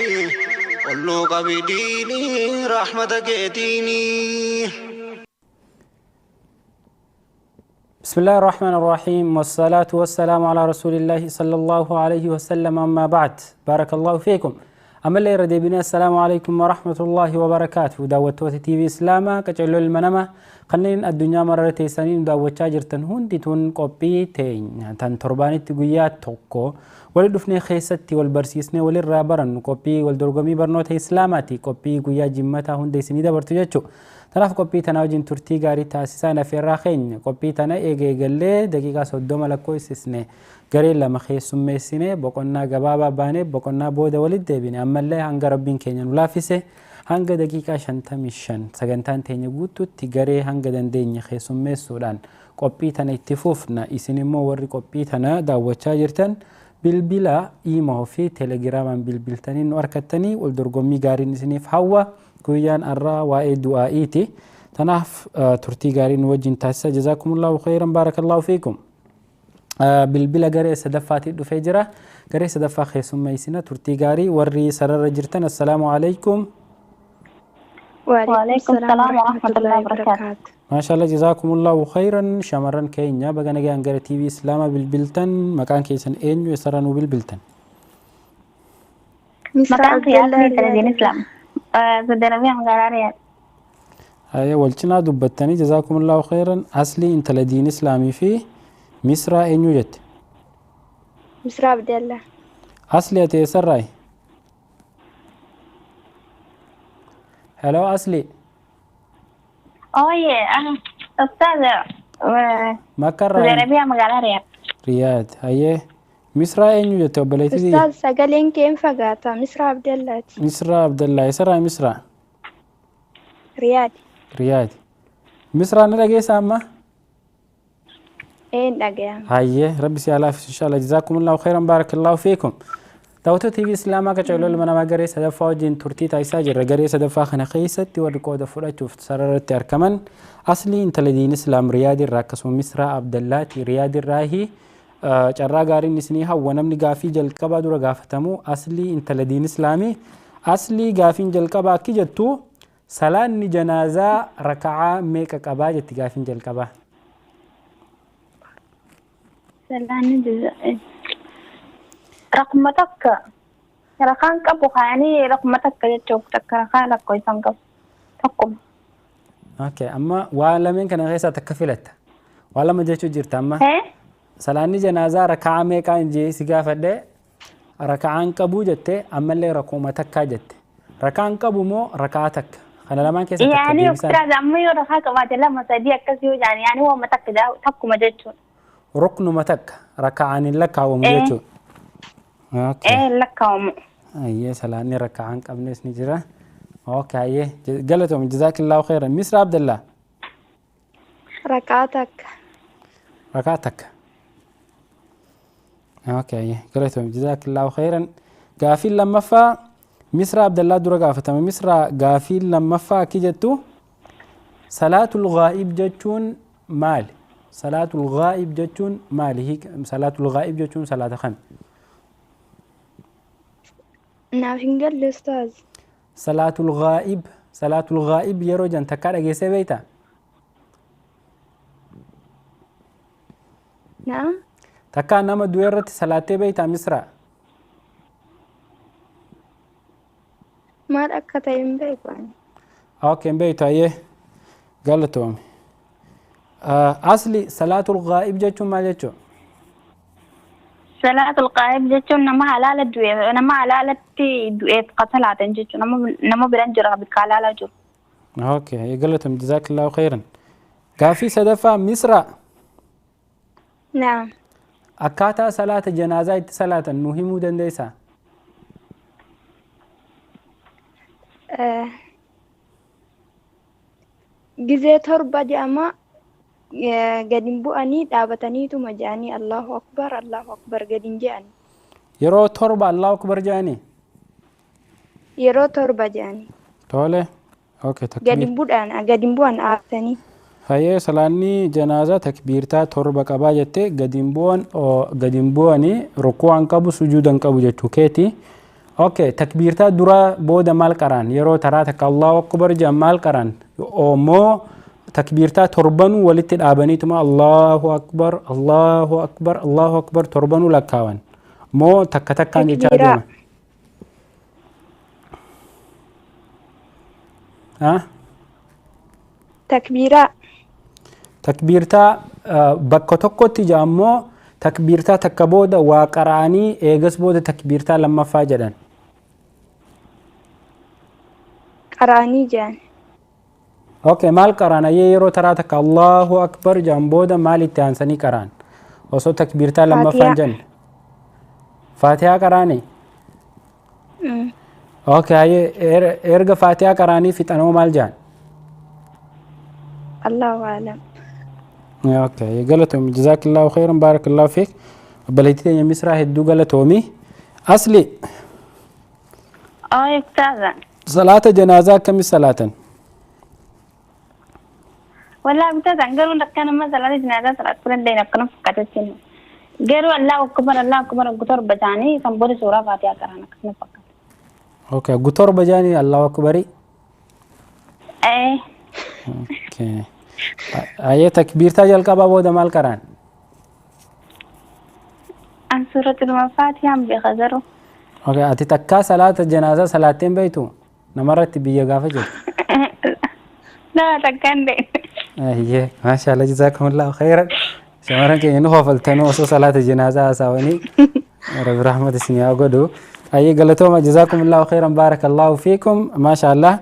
ol nuu qabi diinii rahmata keetiinii. بسم الله الرحمن الرحيم، والصلاة والسلام على رسول الله صلى الله عليه وسلم، أما بعد، بارك الله فيكم. أما اللي ردي بنا، السلام عليكم ورحمة الله وبركاته. دعوة تي في إسلاما كجلو المنامة قنين الدنيا مرة سنين دعوة جرتن هندي تون قبي تين تن ترباني تقويات توكو ولدفني خيستي والبرسيسني وللرابرن قبي والدرقمي برنوت إسلاماتي قبي قويا جمتا هندي سنيدا برتجاتشو. Tanaaf qophii tana wajjin turtii gaarii taasisaa nafeerraa keenya. Qophii tana eegallee daqiiqaa 30 lakkoofsisne garee lama keessummeessine, boqonnaa gabaabaa baanee boqonnaa booda walitti deebine. Ammallee hanga rabbiin keenya nu laaffise hanga daqiiqaa 55 sagantaan teenya guutuutti garee hanga dandeenye keessummeessuudhaan qophii tana itti fufna. Isin immoo warri qophii tana daawwachaa jirtan bilbila iimoo fi teelegiraamaan bilbiltanii nu argattanii wal dorgommii gaariin isiniif hawwa. Guyyaan arraa waa'ee du'aa'iiti. Tanaaf turtii gaarii nu wajjin taasisa. Jazaakumullahu khayran, baarakallaahu fiikum. Bilbila garee sadaffaatti dhufee jira. Garee sadaffaa keessummeessina, turtii gaarii warri sararra jirtan. Assalaamu alaikum. وعليكم السلام ورحمة الله وبركاته. Maashaallah, jazaakumullahu khayran. Shamarran keenya baga nagaan gara TV Islaamaa bilbiltan. Maqaan keessan eenyu? Eessarraa nu bilbiltan? Maqaan kiyya Asmii Saladin Islaam. Saudi Arabiyaa magaalaa Riyaad. Ayya, wal cinaa dubbattanii. Jazaakumullahu khayran. Aslii intala diin Islaamii fi Misraa eenyu jette? Misraa Abdallah. Asli, ati eessarraayi? Hello, Asli. Ooyee, ustaaza. Makkarraa? Saudi Arabiyaa magaalaa Riyaad. Riyaad. Hayyee, Misraa eenyu jette obboleettii? Ustaaz, sagaleen kee hin fagaata. Misraa Abdallaati. Misraa Abdallaa. Eessarraa Misraa? Riyaad. Riyaad. Misraa, na dhageessaa amma? Ee, hin dhagayama. Hayyee, rabbi si haa laaffisu inshallah. Jazaakumullahu khairan, barakallahu fiikum. Daawwattoota TV Islaamaa qacaroo ilma namaa, garee sadaffaa wajjin turtii taasisaa jirra. Garee sadaffaa kana keessatti warri qooda fudhachuuf sararratti argaman Aslii intala diin Islaam Riyaad irraa, akkasuma Misraa Abdallaati Riyaad irraahi. Carraa gaariin isinii hawwa. Namni gaafii jalqabaa dura gaafatamu Aslii intala diin Islaamii. Aslii, gaafiin jalqabaa akki jettu: salaanni janaazaa raka'aa meeqa qabaa jetti gaafiin jalqabaa? Salaanni rakuma takka. Rakaan qabu kaanii rakuma takka jechuuf, takka rakaa lakkoofsan qabu. Tokkuma. Okay, amma waa lameen kana keessaa takka filatta. Waa lama jechuu jirta amma. Eh? Salaanni janaazaa raka'aa meeqaan jee si gaafadhe, raka'aan qabuu jette, ammallee rakuma takkaa jette. Rakaan qabu moo raka'aa takka? Kana lamaan keessa takka Yaani deebisaan. Ustaaz, amma yoo rakaa qabaate lama sadii akkas yoo jaan, yaani waanuma takka takkuma jechuudha. Ruknuma takka raka'aan hin lakkaa'amu Eh. jechuudha. Okay. Eh, lakkaa'amu. Ayyee, salaanni raka'aan qabnes ni jira. Okay, ayyee, galatoom, jazaakillaahu khairan. Misra Abdallaa. Rakaa takka. Rakaa takka. Okay, ayyee, galatoom, jazaakillaahu khairan. Gaafiin lammaffaa Misra Abdallaa dura gaafatama. Misra, gaafiin lammaffaa akki jettu: salaatul ghaa'ib jechuun maali? Salaatul ghaa'ib jechuun maali? Salaatul ghaa'ib jechuun salaata kami? Naaf hin galle, ustaaz. Salaatul ghaa'ib, salaatul ghaa'ib yeroo jan takkaa dhageessee beektaa? Na'am. Takkaa nama du'e irratti salaattee beektaa, Misra? Maal akka ta'e hin beeku ani. Okay, hin beektu. Ayyee, galatoome. Asli, salaatul ghaa'ib jechuun maal jechuudha? Salaatul qaa'ib jechuun nama halaala du'e nama halaalatti du'eef qasalaatan jechuun nama biraan jira bikka halaalaa jiru. Okay, galatum jazakallahu khairan. Gaafii sadaffaa Misra. Naam. Akkaataa salaata janaazaa itti salaatan nu himuu dandeessaa? Gizee 7 jedhama gadi bu'anii dhaabataniituma jedhanii Allahu Akbar Allahu Akbar gadi jedhanii. Yeroo 7 Allahu Akbar jedhanii? Yeroo 7 jedhanii. Tole. Okay, takbiir. Gadi bu'an dhaabbatanii. Hayyee salaanni janaazaa takbiirtaa 7 qabaa jettee gadi bu'anii rukuu'an qabu sujuudan qabu jechuu keeti. Okay, takbiirtaa dura booda maal qaraan? Yeroo taraa takka Allahu Akbar jedhan maal qaraan? Moo takbiirtaa 7 walitti dhaabaniituma Allahu Akbar Allahu Akbar Allahu Akbar 7 lakkaawan? Moo takka takkaan jechaa deema? Takbiiraa. Takbiirtaa bakka tokkotti jedhamoo takbiirtaa takka booda waa qara'anii eegas booda takbiirtaa lammaffaa jedhan? Qara'anii jedhan. Okay, maal qara'an? Ayyee yeroo taraa takka Allahu Akbar jedhan booda maal itti aansanii qara'an? Osoo takbiirtaa lammaffaan jenne. Faatihaa qara'anii? Okay, ayyee erga Faatihaa qara'anii fixanoo maal jedhan? Allahu a'lam. Okay, galatoomi jazakallahu khairan barakallahu fiik. Obboleettii teenya Misraa hedduu galatoomi. Asli. Ay, ustaaza. Salaata janaazaa akkami salaatan? Wallahi ustaaza garuu akkanuma salaata janaazaa salaatu dandeenye akkana fakkaata. Garuu Allahu Akbar Allahu Akbar 7 jedhanii kan booda suuraa Faatihaa qara'an akkasuma fakkaata. Okay, 7 jedhanii Allahu Akbari. Okay. Ayyee takbiirtaa jalqabaa booda maal qara'an? An suuratul Faatihaan beeka garuu. Okay, ati takkaa salaata janaazaa salaatteen beektu? Namarratti biyya gaafa jirtu. Laa takkaan beekne. Ayyee, maashaallah jazaakumullahu khairan. Shamarran keenya nu hofaltanuu osoo salaata janaazaa haasawanii Rabbi rahmata isin haa godhu. Ayyee galatooma jazaakumullahu khairan baarakallahu fiikum maashaallah.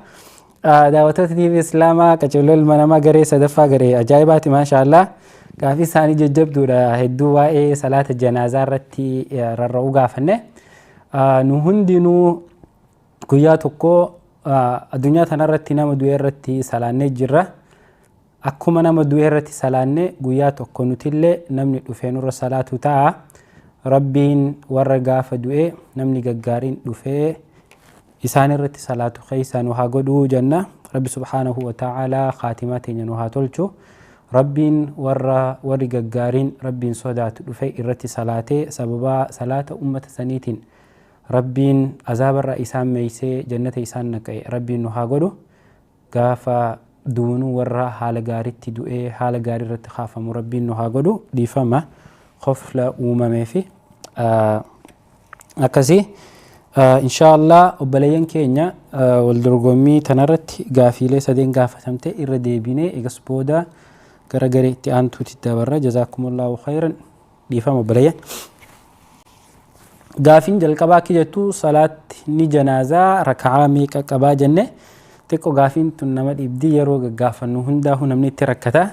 Daawwattoota TV Islaamaa qajeeloo ilma namaa garee sadaffaa garee ajaa'ibaati maashaallah. Gaafii isaanii jajjabduudha hedduu waa'ee salaata janaazaa irratti rarra'uu gaafanne. Nu hundinuu guyyaa tokko addunyaa tanarratti nama du'e irratti salaannee jirra. Akkuma nama du'e irratti salaanne guyyaa tokko nutillee namni dhufee nurra salaatu ta'a. Rabbiin warra gaafa du'e namni gaggaariin dhufee isaan irratti salaatu keessa nu haa godhuu jenna. Rabbi subhaanahu wa ta'aalaa khaatimaa teenya nu haa tolchu. Rabbiin warri gaggaariin Rabbiin sodaatu dhufee irratti salaatee sababa salaata ummata saniitiin Rabbiin azaabarraa isaan meeysee jannata isaan naqe Rabbiin nu haa godhu. Gaafa duunuu warra haala gaariitti du'ee haala gaarii irratti kaafamu Rabbiin nu haa godhu. Dhiifama qofla uumamee fi akkasii. Inshaallah obboleeyyan keenya wal dorgommii tanarratti gaafiilee 3 gaafatamte irra deebinee eegas booda gara garee itti aantuutti dabarra. Jazaakumullahu khairan. Dhiifama obboleeyyan. Gaafiin jalqabaa akka jettu salaatni janaazaa raka'aa meeqa qabaa jenne xiqqoo gaafiin tun nama dhibdii yeroo gaggaafannu hundaa'u namni itti rakkata.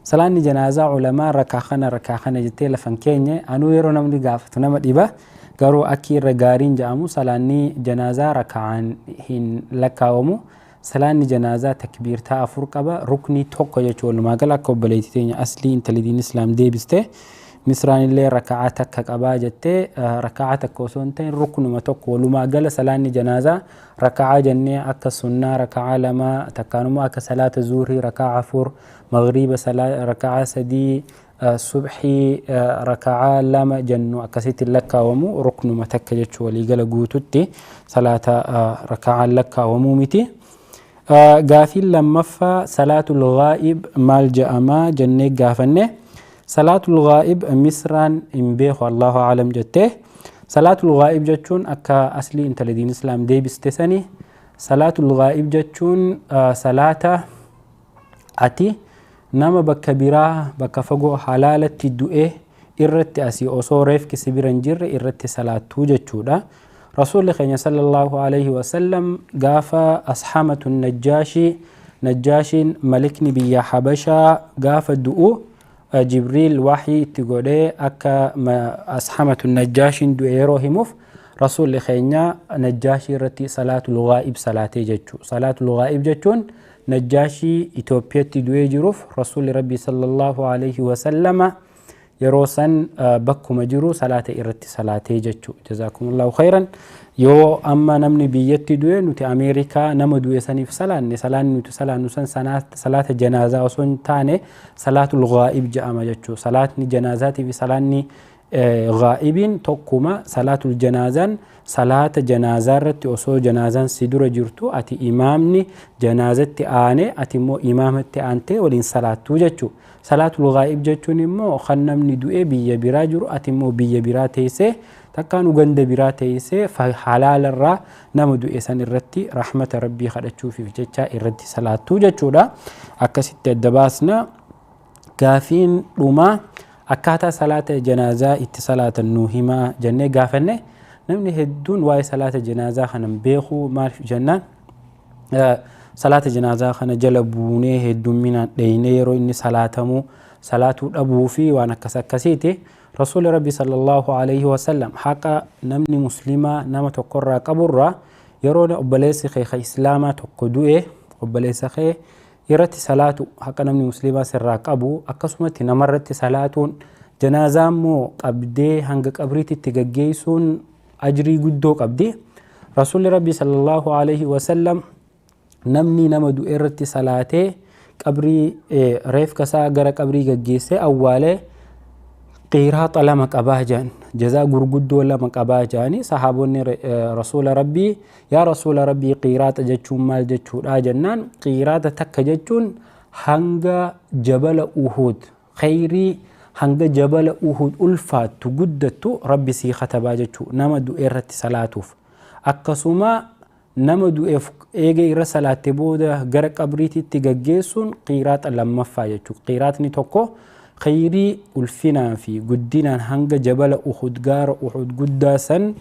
Salaanni janaazaa ulamaa rakaa kana jettee lafan keenye anuu yeroo namni gaafatu nama dhiba. Garuu akki irra gaariin jedhamu salaanni janaazaa raka'aan hin lakkaawamu. Salaanni janaazaa takbiirtaa 4 qaba. Ruknii 1 jechuun walumaa gala akka obboleettii teenya aslii intalli diin islaam deebiste. Misraan illee raka'aa takka qabaa jettee raka'aa takka osoo hin ta'in ruknuma 1 walumaa gala salaanni janaazaa raka'aa jennee akka sunnaa raka'aa 2 takkaanuma akka salaata zuurii raka'aa 4 maghriba raka'aa 3 subhii raka'aa 2 jennu akkasitti lakkaawamu ruknuma takka jechuu waliigala guututti salaata raka'aa lakkaawamuu miti. Gaafiin lammaffaa salaatul ghaa'ib maal jedhamaa jennee gaafanne. Salaatul ghaa'ib Misraan hin beeku Allahu a'lam jettee. Salaatul ghaa'ib jechuun akka aslii intala diin islaam deebiste sani salaatul ghaa'ib jechuun salaata ati nama bakka biraa bakka fagoo halaalatti du'e Irratti asii osoo reefki si bira hin jirre irratti salaattuu jechuudha. Rasuulli keenya sallallahu alaihi wasallam gaafa asxamatu Najjaashii, Najjaashiin malikni biyya Habashaa gaafa du'u, Jibriil waxii itti godhee akka asxamatu Najjaashiin du'e yeroo himuuf, Rasuulli keenya Najjaashii irratti salaatul ghaa'ib salaatee jechuu. Salaatul ghaa'ib jechuun Najjaashii Itoophiyaatti du'ee jiruuf Rasuulli Rabbii sallallahu alaihi wasallama yeroo san bakkuma jiru salaata irratti salaatee jechuu. Jazaakumullahu khayran. Yoo amma namni biyyatti du'e, nuti Ameerikaa nama du'e saniif salaanne, salaanni nuti salaannu san salaata janaazaa osoo hin taane salaatul ghaa'ib jedhama jechuu. Salaatni janaazaatii fi salaanni ghaa'ibiin tokkuma. Salaatul janaazaan salaata janaazaa irratti osoo janaazaan si dura jirtu, ati imaamni janaazatti aane, ati immoo imaamatti aantee waliin salaattuu jechuu. Salaatul ghaa'ib jechuun immoo kan namni du'e biyya biraa jiru, ati immoo biyya biraa teessee, takkaan ganda biraa teessee, halaalarraa nama du'e san irratti rahmata Rabbii kadhachuufiif jecha irratti salaattuu jechuudha. Akkasitti adda baasna. Gaafiin dhumaa, akkaataa salaata janaazaa itti salaatan nuu himaa jennee gaafanne. Namni hedduun waa'ee salaata janaazaa kana beekuu. Maaliif jennaan, salaata janaazaa kana jala buunee heddumminaan dheeynee yeroo inni salaatamuu salaatuu dhabuu fi waan akkas akkasiiti. Rasuulli Rabbi sallallahu alaihi wasallam haqa namni muslimaa nama tokkorraa qaburraa, yeroo obboleessi kee ka islaamaa tokko du'e, obboleessa kee irratti salaatu haqa namni muslimaa sirraa qabu, akkasumatti namarratti salaatuun, janaazaa immoo qabdee hanga qabriitti gaggeessuun ajrii guddoo qabdi. Rasuulli Rabbi sallallahu alaihi wasallam namni nama du'e irratti salaatee qabrii reefka isaa gara qabrii gaggeessee awwaalee qiiraaxa lama qabaa jedhan, jazaa gurguddoo lama qabaa jedhani. Sahaabonni Rasuula Rabbii, "Yaa Rasuula Rabbii, qiiraaxa jechuun maal jechuudha?" jennaan, qiiraaxa takka jechuun hanga jabala Uhud, khayrii hanga jabala Uhud ulfaattu guddattu Rabbi sii katabaa jechuu nama du'e irratti salaatuuf. Akkasuma nama du'eef eega irra salaatte booda gara qabriititti gaggeessuun qiiraaxa lammaffaa jechuudha. Qiiraaxni tokko khayrii ulfinaa fi guddinaan hanga jabala Uhud, gaara Uhud guddaa san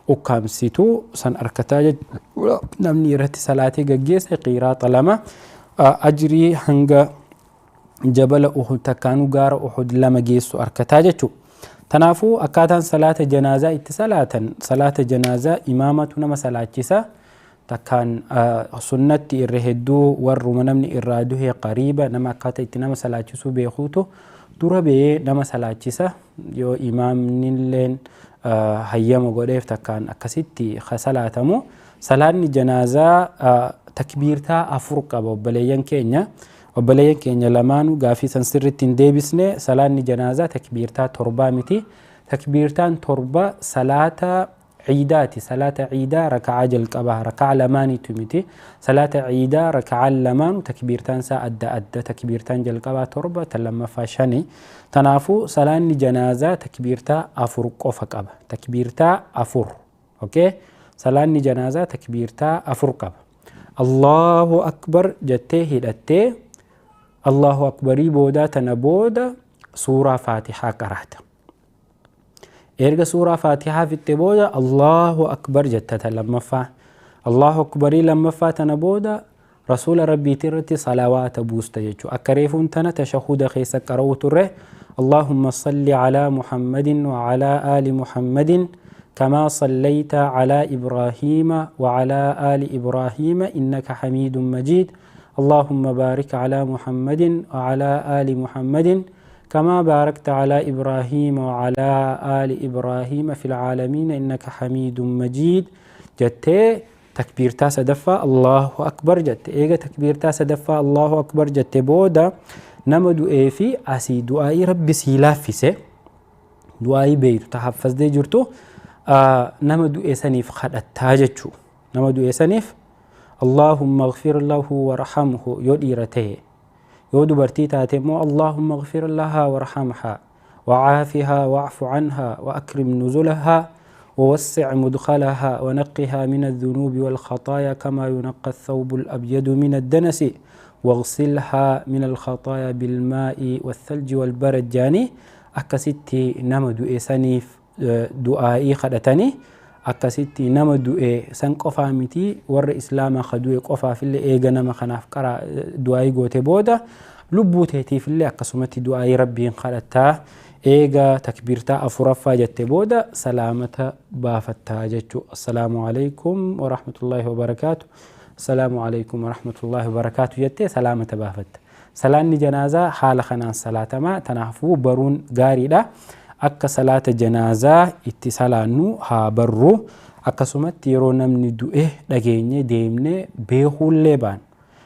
ukkaamsitu san arkataa jechuudha. Namni irratti salaatee gaggeesse qiiraaxa lama, ajrii hanga jabala Uhud takkaanuu gaara Uhud lama geessu arkataa jechuudha. Tanaafuu akkaataan salaata janaazaa itti salaatan, salaata janaazaa imaamatu nama salaachisa. Takkaan sunnatti irra hedduu warruma namni irraa duhe qariiba nama akkaataa itti nama salaachisuu beekuutu dura ba'ee nama salaachisa. Yoo imaamnilleen hayyama godheef takkaan akkasitti salaatamu. Salaanni janaazaa takbiirtaa afur qaba. Obboleeyyan keenya, obboleeyyan keenya lamaanuu gaafii san sirriitti hin deebisne. Salaanni janaazaa takbiirtaa torbaa miti. Takbiirtaan 7 salaata ciidaati. Salaata ciidaa raka'aa jalqabaa raka'aa lamaaniitu miti. Salaata ciidaa raka'aan lamaanu takbiirtaan isaa adda adda. Takbiirtaan jalqabaa 7, tan lammaffaa shani. Tanaafuu salaanni janaazaa takbiirtaa afur qofa qaba. Takbiirtaa afur. Okay, salaanni janaazaa takbiirtaa afur qaba. Allahu akbar jettee hidhattee, Allahu akbarii boodaa tana booda suuraa Faatihaa qaraata. Erga suuraa Faatihaa fixxe booda Allahu akbar jetta ta lammaffaa. Allahu akbarii lammaffaa tana booda Rasuula Rabbiiti irratti salawaata buusta jechuudha. Akka reefuun tana tashahuda keessa qara'uu turre, "Allahumma salli calaa Muhammadin wa calaa aali Muhammadin كما صليت على إبراهيم وعلى آل إبراهيم إنك حميد مجيد، اللهم بارك على محمد وعلى آل محمد كما باركت على إبراهيم وعلى آل إبراهيم في العالمين إنك حميد مجيد" jettee takbiirtaa sadaffaa Allahu akbar jette. Eega takbiirtaa sadaffaa Allahu akbar jette booda nama du'ee fi asii du'aa'ii Rabbi sii laaffise, du'aa'ii beeytu tahaffaztee jirtu, nama du'e saniif kadhattaa jechuu. Nama du'e saniif "Allahumma اغفر له وارحمه" yoo dhiira ta'e, yoo dubartii taate immoo "اللهم اغفر لها وارحمها وعافها واعف عنها وأكرم نزلها ووسع مدخلها ونقها من الذنوب والخطايا كما ينقى الثوب الأبيض من الدنس واغسلها من الخطايا بالماء والثلج والبرد" jaanii. Akkasitti nama du'e saniif du'aa'ii kadhatanii, akkasitti nama du'e san qofaa miti, warra islaamaa ka du'e qofaafillee eega nama kanaaf qara du'aa'ii goote booda lubbuu teetiifillee akkasumatti du'aa'ii Rabbiin kadhattaa, eega takbiirtaa afuraffaa jette booda salaamata baafattaa jechuu. Assalaamu alaikum warahmatullaahi wabarakaatu, assalaamu alaikum warahmatullaahi wabarakaatu jettee salaamata baafatta. Salaanni janaazaa haala kanaan salaatamaa. Tanaafuu baruun gaariidha. Akka salaata janaazaa itti salaannu haa barru. Akkasumatti yeroo namni du'e dhageenye deemne beekuullee baanu,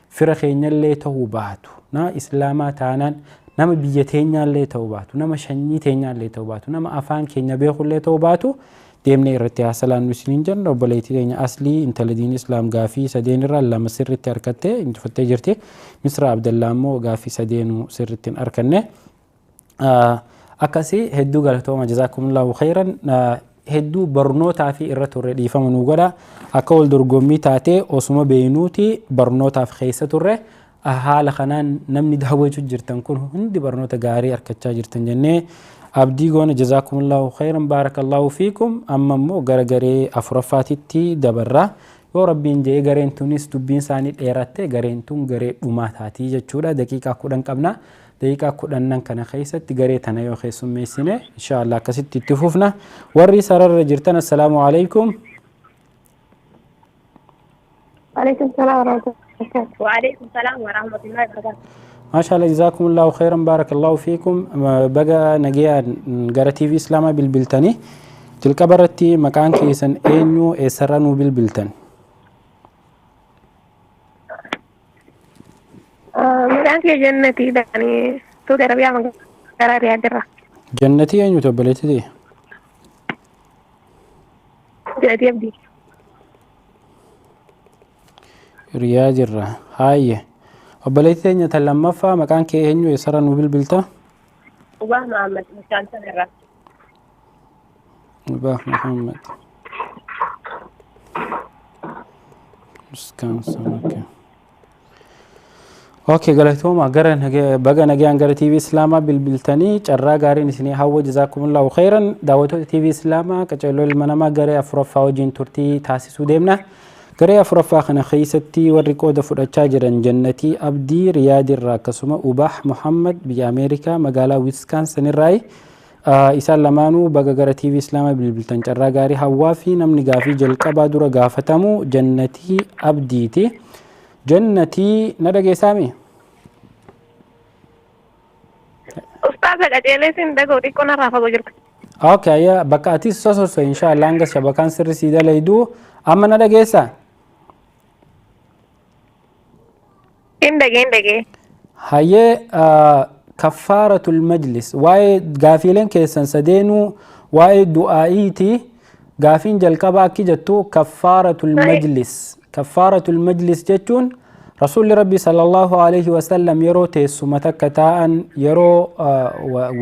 fira keenyallee ta'uu baatu, nama islaamaa taanaan, nama biyya teenyaallee ta'uu baatu, nama shanyii teenyaallee ta'uu baatu, nama afaan keenya beekullee ta'uu baatu, deemnee irratti haa salaannu isiniin jenna. Obboleettii teenya Aslii intala diin islaam gaafii sadeen irraa lama sirritti harkattee injifattee jirti. Misra Abdallaa immoo gaafii sadeenuu sirritti hin harkanne. Akkasii hedduu galatooma, jazaakumullahu khayran. Hedduu barnootaa fi irra turre, dhiifama nuu godha. Akka wal dorgommii taatee osuma beeynuuti barnootaaf keessa turre. Haala kanaan namni daawwachuu jirtan kun hundi barnoota gaarii harkachaa jirtan jennee abdii goona. Jazaakumullahu khayran, baarakallahu fiikum. Amma immoo gara garee afuraffaatitti dabarra yoo Rabbiin jedhee. Gareen tunis dubbiin isaanii dheeratte, gareen tun garee dhumaa taatii jechuudha. Daqiiqaa 10 qabna. Daqiiqaa kudhannan kana keessatti garee tana yoo keessummeessine, insha Allah akkasitti itti fufna. Warri sararra jirtan, assalaamu alaikum. وعليكم السلام ورحمة الله وبركاته. وعليكم السلام ورحمة الله وبركاته. Maasha Allah, jazaakumullahu khayran, baarakallahu fiikum. Baga nagayaan gara TV Islaamaa bilbiltanii. Jalqaba irratti maqaan keessan eenyu, eessarraa nuu bilbiltan? Maqaan kee Jannatii dha. Saudi Arabiyaa magaalaa Riyaad irraa. Jannatii eenyutu, obboleettii? Jannatii Abdii. Riyaad irraa. Haayye, obboleettii teenya tan lammaffaa, maqaan kee eenyu, eessarraa nuu bilbilta? Ubaa Muhammad, Wisconsin irraa. Ubaa Muhammad, Wisconsin. Okay, galatooma. Gara baga nagayaan gara TV Islaamaa bilbiltanii, carraa gaariin isinii hawwa, jazaakumullahu khayran. Daawwattoota TV Islaamaa, qaceelloo ilma namaa garee afuraffaa wajjin turtii taasisuu deemna. Garee afuraffaa kana keessatti warri qooda fudhachaa jiran Jannatii Abdii Riyaadirraa, akkasuma Ubah Muhammad biyya Ameerikaa magaalaa Wisconsin irraayi. Isaan lamaanuu baga gara TV Islaamaa bilbiltan, carraa gaarii hawwaa fi namni gaafii jalqabaa dura gaafatamu Jannatii Abdiiti. Jannatii, na dhageessaami? Ustaaza, qaceelee sin dhaga'u, xiqqoo narraa fagoo jirta. Okay, ayya, bakka atis sososso, inshallah hanga shabakaan sirri sii dalayduu. Amma na dhageessaa? Hin dhagee, hin dhagee. Hayyee, kaffaaratul majlis, waa'ee gaafiileen keessan sadeenuu waa'ee du'aa'iiti. Gaafiin jalqabaa akki jettu: kaffaaratul majlis. Kaffaaratul majlis jechuun Rasuulli Rabbi sallallahu alaihi wasallam yeroo teessuma takka taa'an, yeroo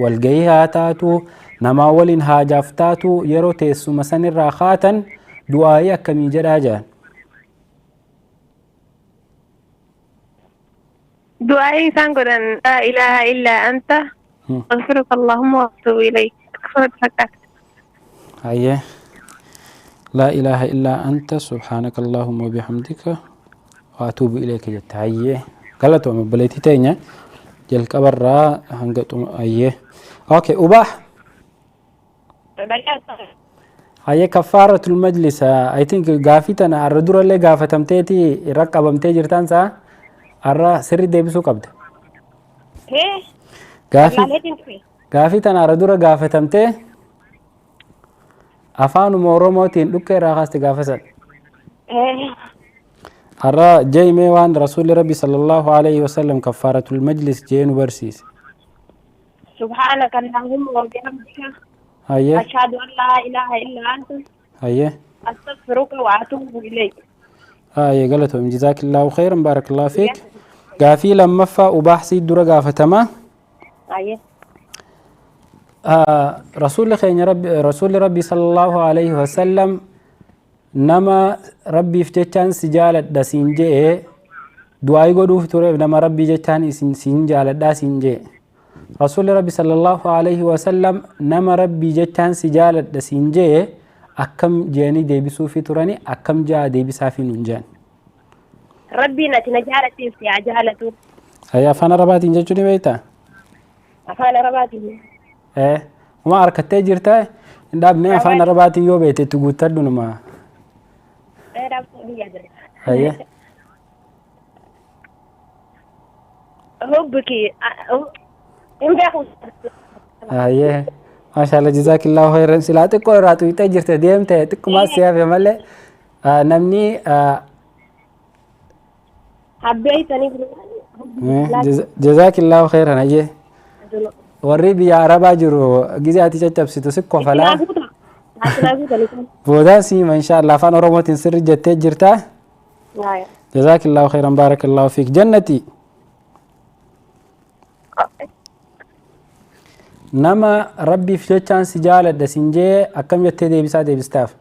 walgahii haa taatu, namaa waliin haajaaf taatu, yeroo teessuma sanirraa kaatan du'aa'ii akkamii jedhaa jedhan? Du'aa'ii isaan godhan laa ilaaha illaa anta astaghfiruka Allahumma wa atuubu ilayk. Akkasumatti fakkaata. Hayyee. Laa ilaaha illaa anta subhaanaka Allahumma wa bihamdika wa atuubu ilayka jette. Hayyee. Galatoome, obboleettii teenya. Jalqabarraa hanga xuma. Hayyee. Okay, Ubah. Hayyee, kaffaaratul majlis. I think gaafii tana har'a durallee gaafatamteeti irra qabamtee jirtaan saa har'a sirri deebisuu qabda. Gaafii tana har'a dura gaafatamtee afaanuma Oromootiin dhukkee irraa kaaste gaafa san. Har'a jeemee waan Rasuulli Rabbi sallallahu alaihi wasallam kaffaaratul majlis jee nu barsiise. سبحانك اللهم وبحمدك أشهد أن لا إله إلا أنت أستغفرك وأتوب إليك. Hayyee, galatoom, jazaakillahu khayran, baarakallahu fiik. Gaafii lammaffaa Ubaaxsii dura gaafatamaa. Hayyee. Rasuulli keenya Rabbi, Rasuulli Rabbi sallallahu alaihi wasallam nama Rabbiif jechaan si jaaladha siin je'e du'aayii godhuuf ture. Nama Rabbii jechaan isin siin jaaladhaa siin je'e. Rasuulli Rabbi sallallahu alaihi wasallam nama Rabbii jechaan si jaaladha siin jee akkam je'anii deebisuufi turani, akkam ja'a deebisaafi nuun je'an? Rabbiin ati na jaalatteef si haa jaalatu. Hayya, afaan Arabaatiin jechuu ni beektaa? Afaan Arabaatiin. Ee, uma harkattee jirta hin dhaabne, afaan Arabaatiin yoo beekte itti guuttadhu numa. Ee, dhaabtuu biyya jira. Hayya. Hubbuki hin beeku. Hayyee. Maashaallah, jazaakillaahu khairan. Silaa xiqqoo irraa xuqxee jirte deemte, xiqqumaa si hafe malee namni Habbeeytaniif. Jazaakillaahu khairan, hayyee. Warri biyya Arabaa jiru gizee ati caccabsitu si kofalaa. Boodaan siima inshaallah, afaan Oromootiin sirri jettee jirta. Jazaakillaahu khairan, baarakallaahu fiik. Jannati. Nama Rabbiif jechaan si jaaladha siin jee akkam jettee deebisaa deebistaaf?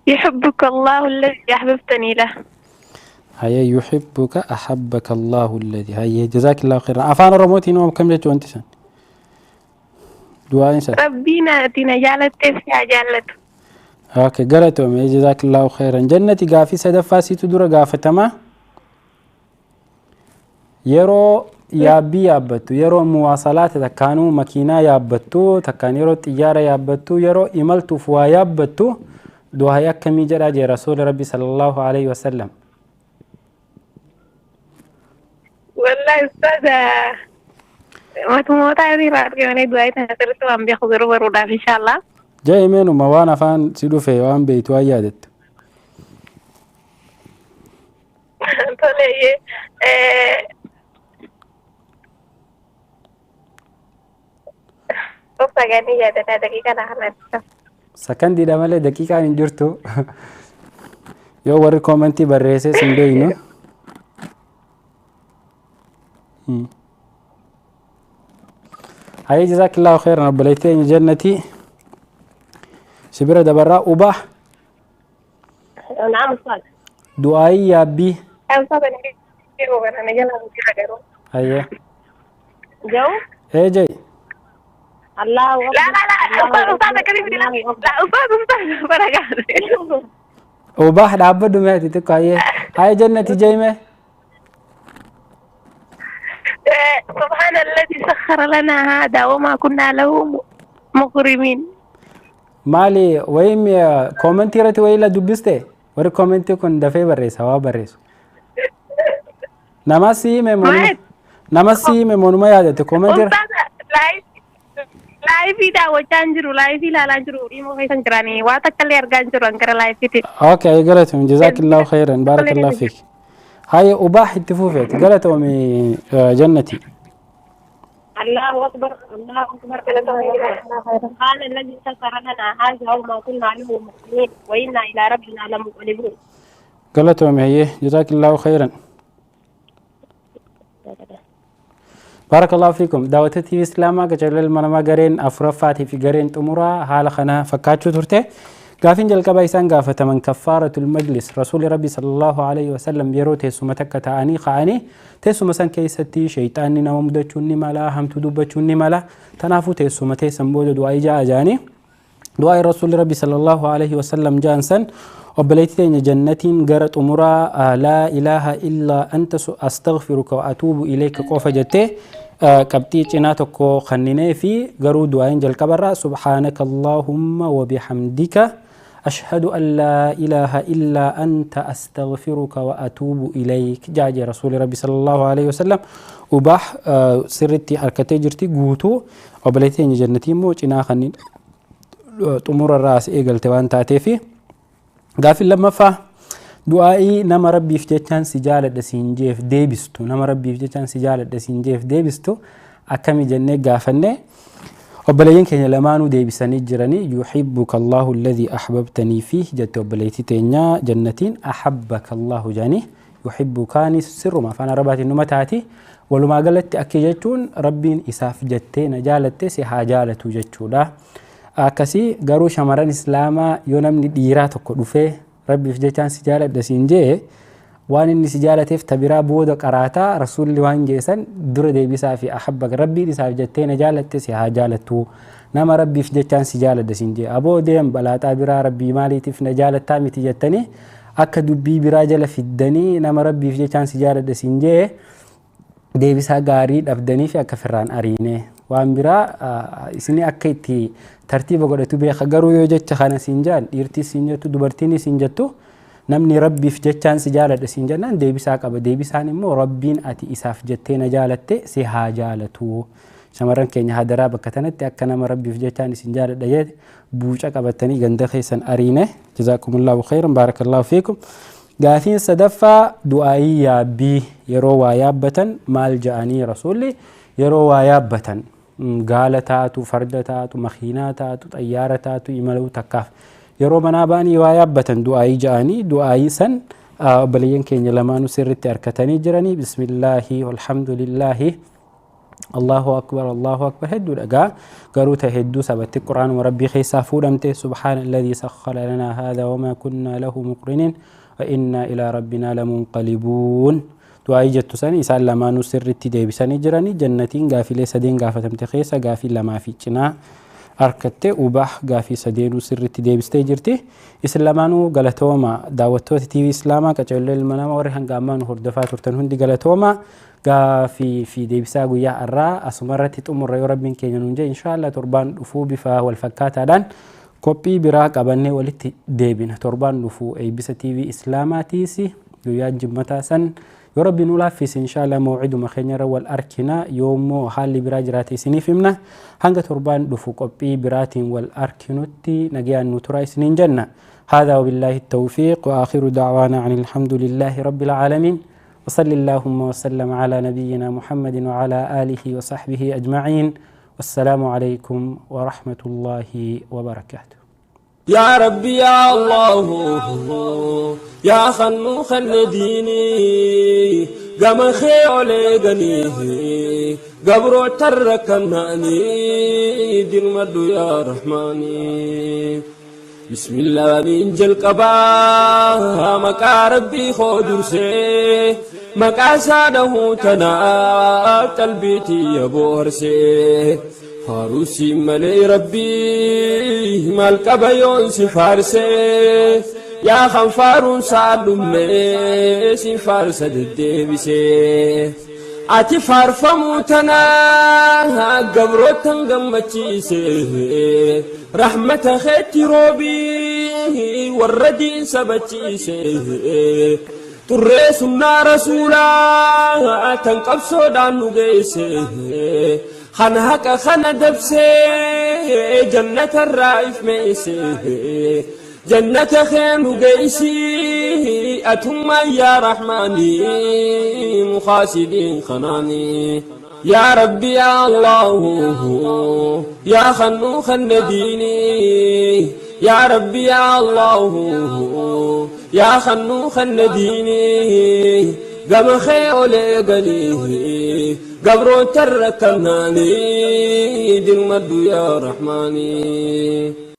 يحبك الله الذي أحببتني له. Hayyee, yuhibbuka ahabbaka Allahu alladhi. Hayyee, jazaakillaahu khairan. Afaan Oromootiin hoo akkam jechuu wanti san? Du'aan isa. Rabbiin ati na jaalatteef si haa jaallatu. Okay, galatoome, jazaakillaahu khairan. Jannati, gaafii sadaffaa siitu dura gaafatama. Yeroo yaabbii yaabbattu, yeroo muwaasalaata takkaanuu makiinaa yaabbattu, takkaan yeroo xiyyaara yaabbattu, yeroo imaltuuf waa yaabbattu, du'aa akkamii jedhaa jee Rasuuli Rabbi sallallahu alaihi wasallam? Wallahi ustaaza, mootummoota irraa argamanii du'aa itti asirratti waan beeku garuu baruudhaaf inshaallah. Jee himeenuma, waan afaan si dhufe, waan beeytu, waan yaadattu. Tole, of saganii yaadataa daqiiqaa kanatti. Sakandiidha malee daqiiqaan hin jirtu. Yoo warri koomentii barreesses hin beeynu. Hayyee, jazaakillaahu khairan, obboleettii teenya Jannati. Sibira dabarraa, Ubah. نعم أستاذ. Du'aayii yaabbii. أستاذ، أنا جala garuu. Hayyee. جو. Ee, jee. الله لا لا لا أستاذ، أستاذ كريم، لا أستاذ، أستاذ بركة. Ubah, dhaabbadhu meeti xiqqoo. Hayyee. Hayyee, Jannati, jeeme. سبحان الذي سخر لنا هذا وما كنا له مقرنين. Maali wayim koomentii irratti wayii la dubbiste? Warri koomentii kun dafee barreessa waa barreessu. Nama si hime monuma, nama si hime monuma yaadatte koomentii irra. أستاذ، live daawwachaa hin jiru, live ilaalaa hin jiru, dhimma keessan jiranii waa takka illee argaa hin jiru gara liveitti. Okay, galatoom, jazaakillaahu khairan, baarakallahu fiik. Haye, Ubah, itti fufeeti, galatoomi Jannati. الله أكبر، الله أكبر، سبحان الذي سخر لنا هذا وما كنا له مقرنين وإنا إلى ربنا لمنقلبون. Galatoomi, hayyee, jazaakillaahu khairan. Baarakallahu fiikum. Daawwattoota TV Islaamaa, qacarrii ilma namaa gareen afuraffaatii fi gareen xumuraa haala kana fakkaachuu turte. Gaafiin jalqabaa isaan gaafataman kaffaaratul majlis, Rasuulli Rabbi sallallahu alaihi wasallam yeroo teessuma takka ta'anii ka'anii teessuma san keessatti sheeyxaanni nama mudachuun ni mala, hamtuu dubbachuun ni mala. Kanaafuu teessuma teessan booda du'aa ijaa ajaanii. Du'aa Rasuulli Rabbi sallallahu alaihi wasallam jaan san obboleettii teenya Jannatiin gara xumuraa laa ilaaha illaa anta astaghfiruka wa atuubu ilayka qofa jettee qabxii cinaa tokko kanninee fi garuu du'aayin jalqabarraa subhaanaka allaahumma wa bihamdika ashhadu an laa ilaaha illaa anta astaghfiruka wa atuubu ilayk jaaje Rasuuli Rabbi sallallahu alaihi wasallam. Ubaah sirritti harkatee jirti guutuu, obboleettii teenya Jannatii immoo cinaa kanniin xumurarraa as eegalte waan taateefi. Gaaffiin lammaffaa du'aa'ii nama Rabbiif jechaan si jaaladha siin jeef deebistu, nama Rabbiif jechaan si jaaladha siin jeef deebistu akkami jennee gaafanne. Obboleeyyan keenya lamaanuu deebisanii jiranii. Yuhibbuka Allahu alladhi ahbabtanii fiih jette obboleettii teenya Jannatiin, ahabbaka Allahu jedhanii, yuhibbukaanis sirruma afaan Arabaatiin numa taati. Walumaa galatti akki jechuun Rabbiin isaaf jettee na jaalatte si haa jaalatu jechuudha. Akkasii garuu shamarran Islaamaa, yoo namni dhiiraa tokko dhufee Rabbiif jechaan si jaaladha siin jee Waan inni si jaalateef ta biraa booda qaraataa, Rasuulli waan jeesan dura deebisaa fi ahabba Rabbiin isaaf jettee na jaalatte si haa jaalattu. Nama Rabbiif jechaan si jaaladha siin jee, aboo deem balaaxaa biraa, Rabbii maaliitiif na jaalattaa miti jettanii akka dubbii biraa jala fiddanii, nama Rabbiif jechaan si jaaladha siin jee deebisaa gaarii dhabdanii fi akka firraan ariine. Waan biraa isinii akka itti tartiiba godhatu beeka. Garuu yoo jecha kana siin jaan, dhiirtis siin jettu, dubartiinis siin jettu, namni Rabbiif jechaan si jaaladha siin jennaan deebisaa qaba. Deebisaan immoo Rabbiin ati isaaf jettee na jaalatte si haa jaalatu. Shamarran keenya, hadaraa bakka tanatti akka nama Rabbiif jechaan isin jaaladha jedhe buuca qabatanii ganda keessan ariine. Jazaakumullahu khayran, baarakallahu fiikum. Gaafiin sadaffaa du'aayii yaabbii, yeroo waa yaabbatan maal ja'anii Rasuulli? Yeroo waa yaabbatan, gaala taatu, farda taatu, makiinaa taatu, xayyaara taatu, imaluu takkaaf yeroo manaa ba'anii waa yaabbatan du'aayii ja'anii, du'aayii san obboleeyyan keenya lamaanuu sirritti harkatanii jiranii. Bismillaahi, walhamdulillaahi, Allahu akbar, Allahu akbar, hedduu dhagaa. Garuu ta hedduu sabatti Quraanuma Rabbii keessaa fuudhamte: subhaana alladhii sakhkhara lanaa haadha wamaa kunnaa lahu muqriniin wa innaa ilaa rabbinaa lamunqalibuun. Du'aayii jettu sani isaan lamaanuu sirritti deebisanii jiranii. Jannatiin gaafilee sadeen gaafatamte keessa gaafii lamaa fi cinaa harkatte. Ubah gaafii sadeenuu sirritti deebistee jirti. Isin lamaanuu galatooma. Daawwattoota TV Islaamaa, qaceelloo ilma nama, warri hanga ammaa nu hordofaa turtan hundi galatooma. Gaafii fi deebisaa guyyaa har'aa asuma irratti xumurra. Yoo Rabbiin keenya nuun jedhe, inshaallah torbaan dhufuu bifa wal fakkaataadhaan qophii biraa qabannee walitti deebina. Torbaan dhufuu eebbisa TV Islaamaatiis guyyaa jimmataa san, yoo Rabbi nu laaffise, inshaallah mawciduma keenyarra wal arkina. Yoommoo haalli biraa jiraate isiniif himna. Hanga torbaan dhufu qophii biraatiin wal arkinutti nagayaan nu tura isiniin jenna. هذا وبالله التوفيق، وآخر دعوانا عن الحمد لله رب العالمين، وصل اللهم وسلم على نبينا محمد وعلى آله وصحبه أجمعين، والسلام عليكم ورحمة الله وبركاته. يا ربي يا الله، يا خنو خن ديني قم خيولي غني قبرو تركناني دين مدو يا رحماني. بسم الله من جلقبا مقا ربي خودرسي مقا ساده تنا قلبيتي يا بورسي فاروسي ملي ربي مال قبيون سفارسي يا خنفارون سالمي سفارس الدبسي ati faarfamuu tanaa gabrootan gammachiise, rahmata keetti roobii warra diin sabachiise, turree sunnaa Rasuulaa tan qabsoodhaan nu geesse, kan haqa kana dabsee jannatarraa ifmeesse, jannata kee nu geessi atummaan yaa Rahmaani mukaasidiin kanaani. يا ربي يا الله، يا خنو خن ديني، يا ربي يا الله، يا خنو خن ديني قم خيولي قليه قبرو تركناني دين مدو يا رحماني.